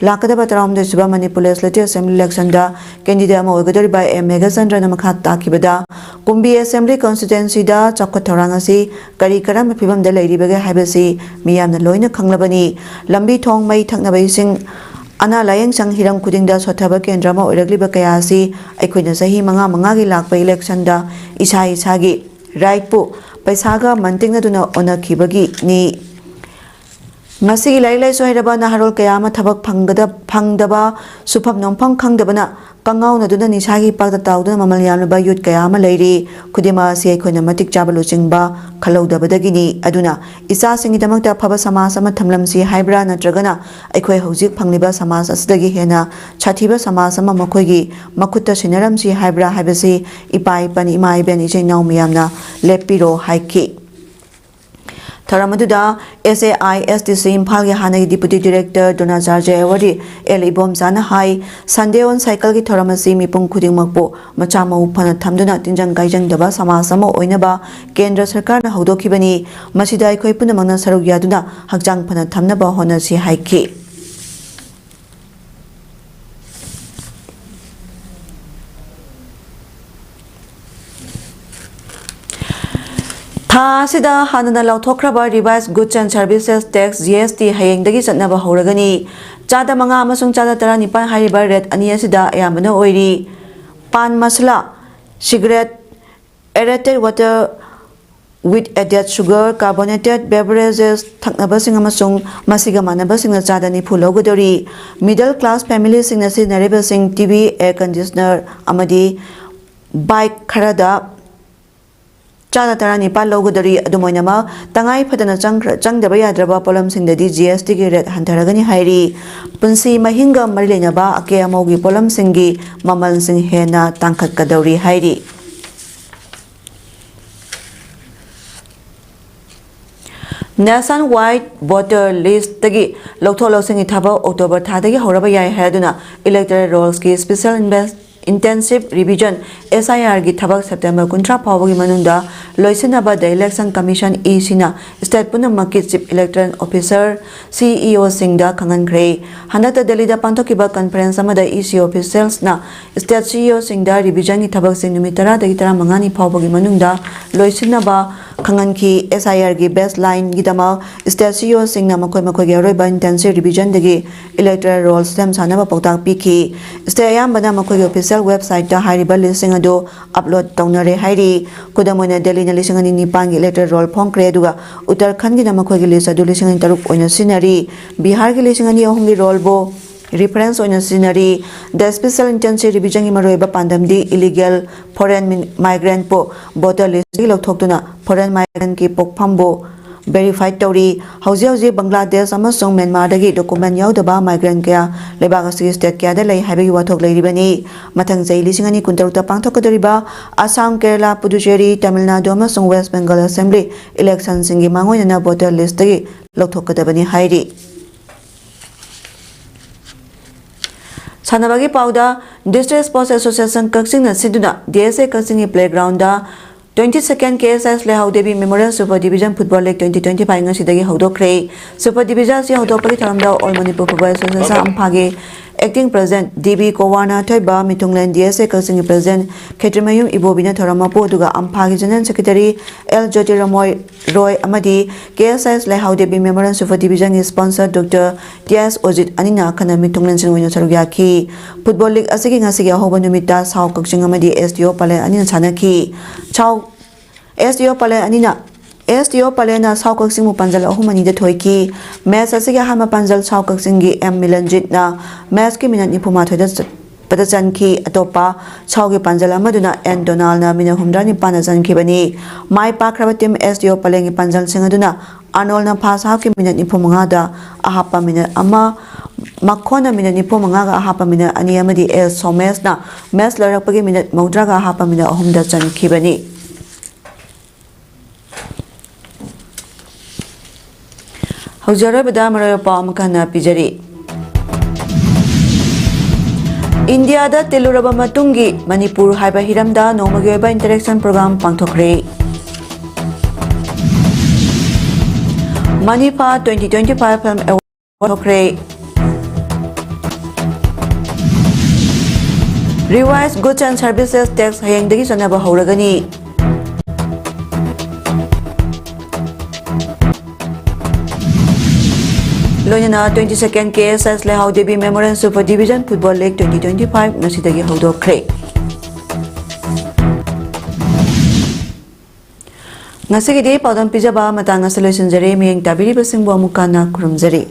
ꯂꯥꯛꯀꯗꯕ ꯇꯔꯥꯍꯨꯝꯗꯣꯏ ꯁꯨꯕ ꯃꯅꯤꯄꯨꯔ Legislative Assembly electionꯗ candidate ꯑꯃ ꯑꯣꯏꯒꯗꯧꯔꯤꯕ ꯑꯦꯝ ꯃꯦꯘꯆꯟꯗ꯭ꯔꯅ ꯃꯈꯥ ꯇꯥꯈꯤꯕꯗ, ꯀꯨꯝꯕꯤ Assembly Constituencyꯗ ꯆꯥꯎꯈꯠ ꯊꯧꯔꯥꯡ ꯑꯁꯤ ꯀꯔꯤ ꯀꯔꯝꯕ ꯐꯤꯕꯝꯗ ꯂꯩꯔꯤꯕꯒꯦ ꯍꯥꯏꯕꯁꯤ ꯃꯤꯌꯥꯝꯅ ꯂꯣꯏꯅ ꯈꯪꯂꯕꯅꯤ꯫ ꯂꯝꯕꯤ ꯊꯣꯡ, ꯃꯩ, ꯊꯛꯅꯕ ꯏꯁꯤꯡ, ꯑꯅꯥ ꯂꯥꯌꯦꯡ ꯁꯪ, ꯍꯤꯔꯝ ꯈꯨꯗꯤꯡꯗ ꯁꯣꯠꯊꯕ ꯀꯦꯟꯗ꯭ꯔ ꯑꯃ ꯑꯣꯏꯔꯛꯂꯤꯕ ꯀꯌꯥ ꯑꯁꯤ ꯑꯩꯈꯣꯏꯅ ꯆꯍꯤ ꯃꯉꯥ ꯃꯉꯥꯒꯤ ꯂꯥꯛꯄ electionꯗ ꯏꯁꯥ ꯏꯁꯥꯒꯤ rightꯄꯨ ꯄꯩꯁꯥꯒ ꯃꯟꯇꯤꯛꯅꯗꯨꯅ ꯑꯣꯟꯅꯈꯤꯕꯒꯤꯅꯤ꯫ ꯉꯁꯤꯒꯤ ꯂꯥꯏꯔꯤꯛ ꯂꯥꯏꯁꯨ ꯍꯩꯔꯕ ꯅꯍꯥꯔꯣꯜ ꯀꯌꯥ ꯑꯃ ꯊꯕꯛ ꯐꯪꯒꯗ-, ꯐꯪꯗꯕ, ꯁꯨꯐꯝ ꯅꯣꯝꯐꯝ ꯈꯪꯗꯕꯅ ꯀꯉꯥꯎꯅꯗꯨꯅ ꯅꯤꯁꯥꯒꯤ ꯏꯄꯥꯛꯇ ꯇꯥꯎꯗꯨꯅ ꯃꯃꯜ ꯌꯥꯝꯂꯕ youth ꯀꯌꯥ ꯑꯃ ꯂꯩꯔꯤ꯫ ꯈꯨꯗꯤꯡꯃꯛ ꯑꯁꯤ ꯑꯩꯈꯣꯏꯅ ꯃꯇꯤꯛ ꯆꯥꯕ ꯂꯨꯆꯤꯡꯕ ꯈꯜꯍꯧꯗꯕꯗꯒꯤꯅꯤ꯫ ꯑꯗꯨꯅ ꯏꯆꯥꯁꯤꯡꯒꯤꯗꯃꯛꯇ ꯑꯐꯕ ꯁꯃꯥꯖ ꯑꯃ ꯊꯝꯂꯝꯁꯤ ꯍꯥꯏꯕ꯭ꯔꯥ, ꯅꯠꯇ꯭ꯔꯒꯅ ꯑꯩꯈꯣꯏ ꯍꯧꯖꯤꯛ ꯐꯪꯂꯤꯕ ꯁꯃꯥꯖ ꯑꯁꯤꯗꯒꯤ ꯍꯦꯟꯅ ꯁꯥꯊꯤꯕ ꯁꯃꯥꯖ ꯑꯃ ꯃꯈꯣꯏꯒꯤ ꯃꯈꯨꯠꯇ ꯁꯤꯟꯅꯔꯝꯁꯤ ꯍꯥꯏꯕ꯭ꯔꯥ ꯍꯥꯏꯕꯁꯤ ꯏꯄꯥ ꯏꯄꯟ, ꯏꯃꯥ ꯏꯕꯦꯟ, ꯏꯆꯤꯟ ꯏꯅꯥꯎ ꯃꯤꯌꯥꯝꯅ ꯂꯦꯞꯄꯤꯔꯣ ꯍꯥꯏꯈꯤ꯫ ꯊꯧꯔꯝ ꯑꯗꯨꯗ S A I S T C ꯏꯝꯐꯥꯜꯒꯤ ꯍꯥꯟꯅꯒꯤ Deputy Director Dronacharya awardee L ꯏꯕꯣꯝꯆꯥꯅ ꯍꯥꯏ, Sunday on Cycleꯒꯤ ꯊꯧꯔꯝ ꯑꯁꯤ ꯃꯤꯄꯨꯝ ꯈꯨꯗꯤꯡꯃꯛꯄꯨ ꯃꯆꯥ ꯃꯎ ꯐꯅ ꯊꯝꯗꯨꯅ ꯇꯤꯟꯖꯪ ꯀꯥꯏꯖꯪꯗꯕ ꯁꯃꯥꯖ ꯑꯃ ꯑꯣꯏꯅꯕ ꯀꯦꯟꯗ꯭ꯔ ꯁꯔꯀꯥꯔꯅ ꯍꯧꯗꯣꯛꯈꯤꯕꯅꯤ꯫ ꯃꯁꯤꯗ ꯑꯩꯈꯣꯏ ꯄꯨꯝꯅꯃꯛꯅ ꯁꯔꯨꯛ ꯌꯥꯗꯨꯅ ꯍꯛꯆꯥꯡ ꯐꯅ ꯊꯝꯅꯕ ꯍꯣꯠꯅꯁꯤ ꯍꯥꯏꯈꯤ꯫ ꯊꯥ ꯑꯁꯤꯗ ꯍꯥꯟꯅꯅ ꯂꯧꯊꯣꯛꯈ꯭ꯔꯕ Revised Goods and Services Tax, G S T, ꯍꯌꯦꯡꯗꯒꯤ ꯆꯠꯅꯕ ꯍꯧꯔꯒꯅꯤ꯫ ꯆꯥꯗ ꯃꯉꯥ ꯑꯃꯁꯨꯡ ꯆꯥꯗ ꯇꯔꯥꯅꯤꯄꯥꯟ ꯍꯥꯏꯔꯤꯕ rate ꯑꯅꯤ ꯑꯁꯤꯗ ꯑꯌꯥꯝꯕꯅ ꯑꯣꯏꯔꯤ꯫ Pan Masala, cigarette, aerated water with added sugar, carbonated beverages, ꯊꯛꯅꯕꯁꯤꯡ ꯑꯃꯁꯨꯡ ꯃꯁꯤꯒ ꯃꯥꯟꯅꯕꯁꯤꯡꯅ ꯆꯥꯗ ꯅꯤꯐꯨ ꯂꯧꯒꯗꯧꯔꯤ꯫ Middle class familyꯁꯤꯡꯅ ꯁꯤꯖꯤꯟꯅꯔꯤꯕꯁꯤꯡ T V, air conditioner ꯑꯃꯗꯤ bike ꯈꯔꯗ ꯆꯥꯗ ꯇꯔꯥꯅꯤꯄꯥꯜ ꯂꯧꯒꯗꯧꯔꯤ꯫ ꯑꯗꯨꯝ ꯑꯣꯏꯅꯃꯛ, ꯇꯉꯥꯏ ꯐꯗꯅ ꯆꯪꯈ꯭ꯔ-, ꯆꯪꯗꯕ ꯌꯥꯗ꯭ꯔꯕ ꯄꯣꯠꯂꯝꯁꯤꯡꯗꯗꯤ G S Tꯒꯤ rate ꯍꯟꯊꯔꯒꯅꯤ ꯍꯥꯏꯔꯤ꯫ ꯄꯨꯟꯁꯤ ꯃꯍꯤꯡꯒ ꯃꯔꯤ ꯂꯩꯅꯕ ꯑꯀꯦ ꯑꯃꯧꯒꯤ ꯄꯣꯠꯂꯝꯁꯤꯡꯒꯤ ꯃꯃꯜꯁꯤꯡ ꯍꯦꯟꯅ ꯇꯥꯡꯈꯠꯀꯗꯧꯔꯤ ꯍꯥꯏꯔꯤ꯫ Nationwide voter listꯇꯒꯤ ꯂꯧꯊꯣꯛ ꯂꯧꯁꯤꯟꯒꯤ ꯊꯕꯛ October ꯊꯥꯗꯒꯤ ꯍꯧꯔꯕ ꯌꯥꯏ ꯍꯥꯏꯗꯨꯅ Electoral Rollsꯀꯤ Special Inves-, Intensive Revision, S I Rꯒꯤ ꯊꯕꯛ September ꯀꯨꯟꯊ꯭ꯔꯥ ꯐꯥꯎꯕꯒꯤ ꯃꯅꯨꯡꯗ ꯂꯣꯏꯁꯤꯟꯅꯕ The Election Commission, ECꯅ state ꯄꯨꯝꯅꯃꯛꯀꯤ Chief Electoral Officer, CEOꯁꯤꯡꯗ ꯈꯪꯍꯟꯈ꯭ꯔꯦ꯫ ꯍꯟꯗꯛꯇ ꯗꯦꯜꯂꯤꯗ ꯄꯥꯡꯊꯣꯛꯈꯤꯕ conference ꯑꯃꯗ EC officialsꯅ state CEOꯁꯤꯡꯗ revisionꯒꯤ ꯊꯕꯛꯁꯤꯡ ꯅꯨꯃꯤꯠ ꯇꯔꯥꯗꯒꯤ ꯇꯔꯥꯃꯉꯥꯅꯤ ꯐꯥꯎꯕꯒꯤ ꯃꯅꯨꯡꯗ ꯂꯣꯏꯁꯤꯟꯅꯕ ꯈꯪꯍꯟꯈꯤ꯫ S I Rꯒꯤ baselineꯒꯤꯗꯃꯛ state CEOꯁꯤꯡꯅ ꯃꯈꯣꯏ ꯃꯈꯣꯏꯒꯤ ꯑꯔꯣꯏꯕ intensive revisionꯗꯒꯤ Electoral Roll ꯁꯦꯝ ꯁꯥꯅꯕ ꯄꯥꯎꯇꯥꯛ ꯄꯤꯈꯤ꯫ State ꯑꯌꯥꯝꯕꯅ ꯃꯈꯣꯏꯒꯤ official websiteꯇ ꯍꯥꯏꯔꯤꯕ listꯁꯤꯡ ꯑꯗꯨ upload ꯇꯧꯅꯔꯦ ꯍꯥꯏꯔꯤ꯫ ꯈꯨꯗꯝ ꯑꯣꯏꯅ, ꯗꯦꯜꯂꯤꯅ ꯂꯤꯁꯤꯡ ꯑꯅꯤ ꯅꯤꯄꯥꯟꯒꯤ Electoral Roll ꯐꯣꯡꯈ꯭ꯔꯦ, ꯑꯗꯨꯒ ꯎꯠꯇꯔꯈꯟꯒꯤꯅ ꯃꯈꯣꯏꯒꯤ list ꯑꯗꯨ ꯂꯤꯁꯤꯡ ꯑꯅꯤ ꯇꯔꯨꯛ ꯑꯣꯏꯅ ꯁꯤꯖꯤꯟꯅꯔꯤ꯫ ꯕꯤꯍꯥꯔꯒꯤ ꯂꯤꯁꯤꯡ ꯑꯅꯤ ꯑꯍꯨꯝꯒꯤ rollꯕꯨ reference ꯑꯣꯏꯅ ꯁꯤꯖꯤꯟꯅꯔꯤ꯫ The Special Intensive Revisionꯒꯤ ꯃꯔꯨꯑꯣꯏꯕ ꯄꯥꯟꯗꯝꯗꯤ illegal foreign mi-, migrantꯄꯨ voter listꯇꯒꯤ ꯂꯧꯊꯣꯛꯇꯨꯅ foreign migrantꯀꯤ ꯄꯣꯛꯐꯝꯕꯨ ꯚꯦꯔꯤꯐꯥꯏ ꯇꯧꯔꯤ꯫ ꯍꯧꯖꯤꯛ ꯍꯧꯖꯤꯛ ꯕꯪꯒ꯭ꯂꯥꯗꯦꯁ ꯑꯃꯁꯨꯡ ꯃ꯭ꯌꯥꯟꯃꯥꯔꯗꯒꯤ ꯗꯣꯀꯨꯃꯦꯟ ꯌꯥꯎꯗꯕ ꯃꯥꯏꯒ꯭ꯔꯦꯟ ꯀꯌꯥ ꯂꯩꯕꯥꯛ ꯑꯁꯤꯒꯤ ꯁ꯭ꯇꯦꯠ ꯀꯌꯥꯗ ꯂꯩ ꯍꯥꯏꯕꯒꯤ ꯋꯥꯊꯣꯛ ꯂꯩꯔꯤꯕꯅꯤ꯫ ꯃꯊꯪ ꯆꯍꯤ ꯂꯤꯁꯤꯡ ꯑꯅꯤ ꯀꯨꯟꯇꯔꯨꯛꯇ ꯄꯥꯡꯊꯣꯛꯀꯗꯧꯔꯤꯕ ꯑꯁꯥꯝ, ꯀꯦꯔꯂꯥ, ꯄꯨꯗꯨꯆꯦꯔꯤ, ꯇꯥꯃꯤꯜ ꯅꯥꯗꯨ ꯑꯃꯁꯨꯡ ꯋꯦꯁ ꯕꯦꯡꯒꯜ ꯑꯦꯁꯦꯝꯕ꯭ꯂꯤ ꯏꯂꯦꯛꯁꯟꯁꯤꯡꯒꯤ ꯃꯥꯡꯑꯣꯏꯅꯅ ꯚꯣꯇꯔ ꯂꯤꯁ꯭ꯠꯇꯒꯤ ꯂꯧꯊꯣꯛꯀꯗꯕꯅꯤ ꯍꯥꯏꯔꯤ꯫ ꯁꯥꯟꯅꯕꯒꯤ ꯄꯥꯎꯗ, District Sports Association ꯀꯛꯆꯤꯡꯅ ꯁꯤꯟꯗꯨꯅ D S A ꯀꯛꯆꯤꯡꯒꯤ playgroundꯗ twenty second K S S ꯂꯩꯍꯥꯎ Devi Memorial Super Division Football League twenty twenty-five ꯉꯁꯤꯗꯒꯤ ꯍꯧꯗꯣꯛꯈ꯭ꯔꯦ꯫ Super Division ꯑꯁꯤ ꯍꯧꯗꯣꯛꯄꯒꯤ ꯊꯧꯔꯝꯗ All Manipur Football Association ꯑꯝꯐꯥꯒꯤ acting president D B ꯀꯣꯋꯥꯔꯅ ꯊꯣꯏꯕ, ꯃꯤꯊꯨꯡꯂꯦꯟ D S A ꯀꯛꯆꯤꯡꯒꯤ president ꯈꯦꯇ꯭ꯔꯤꯃꯌꯨꯝ ꯏꯕꯣꯕꯤꯅ ꯊꯧꯔꯝ ꯃꯄꯨ, ꯑꯗꯨꯒ ꯑꯝꯐꯥꯒꯤ general secretary L ꯖꯣꯇꯤꯔꯃꯣꯏ ꯔꯣꯏ ꯑꯃꯗꯤ K S S ꯂꯩꯍꯥꯎ Devi Memorial Super Divisionꯒꯤ sponsor Doctor T S ꯑꯣꯖꯤꯠ ꯑꯅꯤꯅ ꯑꯈꯟꯅ ꯃꯤꯊꯨꯡꯂꯦꯟꯁꯤꯡ ꯑꯣꯏꯅ ꯁꯔꯨꯛ ꯌꯥꯈꯤ꯫ Football league ꯑꯁꯤꯒꯤ ꯉꯁꯤꯒꯤ ꯑꯍꯧꯕ ꯅꯨꯃꯤꯠꯇ ꯁꯥꯎ ꯀꯛꯆꯤꯡ ꯑꯃꯗꯤ S D O ꯄꯂꯦꯜ ꯑꯅꯤꯅ ꯁꯥꯟꯅꯈꯤ꯫ ꯁꯥꯎ, S D O ꯄꯂꯦꯜ ꯑꯅꯤꯅ, S D O ꯄꯂꯦꯜꯅ ꯁꯥꯎ ꯀꯛꯆꯤꯡꯕꯨ ꯄꯥꯟꯖꯜ ꯑꯍꯨꯝ ꯑꯅꯤꯗ ꯊꯣꯏꯈꯤ꯫ Match ꯑꯁꯤꯒꯤ ꯑꯍꯥꯟꯕ ꯄꯥꯟꯖꯜ ꯁꯥꯎ ꯀꯛꯆꯤꯡꯒꯤ M ꯃꯤꯂꯟꯖꯤꯠꯅ matchꯀꯤ minute ꯅꯤꯐꯨ ꯃꯥꯊꯣꯏꯗ ꯆꯠꯄꯗ ꯆꯟꯈꯤ꯫ ꯑꯇꯣꯞꯄ ꯁꯥꯎꯒꯤ ꯄꯥꯟꯖꯜ ꯑꯃꯗꯨꯅ N ꯗꯣꯅꯥꯜꯅ minute ꯍꯨꯝꯗ꯭ꯔꯥ ꯅꯤꯄꯥꯟꯗ ꯆꯟꯈꯤꯕꯅꯤ꯫ ꯃꯥꯏ ꯄꯥꯛꯈ꯭ꯔꯕ team S D O ꯄꯂꯦꯜꯒꯤ ꯄꯥꯟꯖꯜꯁꯤꯡ ꯑꯗꯨꯅ ꯑꯔꯅꯣꯜꯅ first halfꯀꯤ minute ꯅꯤꯐꯨ ꯃꯉꯥꯗ, ꯑꯍꯥꯞꯄ minute ꯑꯃ, ꯃꯈꯣꯟꯅ minute ꯅꯤꯐꯨ ꯃꯉꯥꯒ ꯑꯍꯥꯞꯄ minute ꯑꯅꯤ ꯑꯃꯗꯤ S ꯁꯣꯃꯦꯁꯅ match ꯂꯣꯏꯔꯛꯄꯒꯤ minute ꯃꯧꯗ꯭ꯔꯥꯒ ꯑꯍꯥꯞꯄ minute ꯑꯍꯨꯝꯗ ꯆꯟꯈꯤꯕꯅꯤ꯫ ꯍꯧꯖꯤꯛ ꯑꯔꯣꯏꯕꯗ ꯃꯔꯨꯑꯣꯏꯕ ꯄꯥꯎ ꯑꯃꯨꯛ ꯍꯟꯅ ꯄꯤꯖꯔꯤ꯫ ꯏꯟꯗꯤꯌꯥꯗ ꯇꯤꯜꯂꯨꯔꯕ ꯃꯇꯨꯡꯒꯤ ꯃꯅꯤꯄꯨꯔ ꯍꯥꯏꯕ ꯍꯤꯔꯝꯗ ꯅꯣꯡꯃꯒꯤ ꯑꯣꯏꯕ interaction program ꯄꯥꯡꯊꯣꯛꯈ꯭ꯔꯦ꯫ ꯃꯅꯤꯄꯥ twenty twenty-five Film Award ꯊꯣꯛꯈ꯭ꯔꯦ꯫ Revised Goods and Services Tax ꯍꯌꯦꯡꯗꯒꯤ ꯆꯠꯅꯕ ꯍꯧꯔꯒꯅꯤ꯫ ꯂꯣꯏꯅꯅ twenty second K S S ꯂꯩꯍꯥꯎ Devi Memorial Super Division Football League twenty twenty-five ꯉꯁꯤꯗꯒꯤ ꯍꯧꯗꯣꯛꯈ꯭ꯔꯦ꯫ ꯉꯁꯤꯒꯤꯗꯤ ꯄꯥꯎꯗꯝ ꯄꯤꯖꯕ ꯃꯇꯥꯡ ꯑꯁꯤ ꯂꯣꯏꯁꯤꯟꯖꯔꯦ꯫ ꯃꯤꯠꯌꯦꯡ ꯇꯥꯕꯤꯔꯤꯕꯁꯤꯡꯕꯨ ꯑꯃꯨꯛ ꯍꯟꯅ ꯈꯨꯔꯨꯝꯖꯔꯤ꯫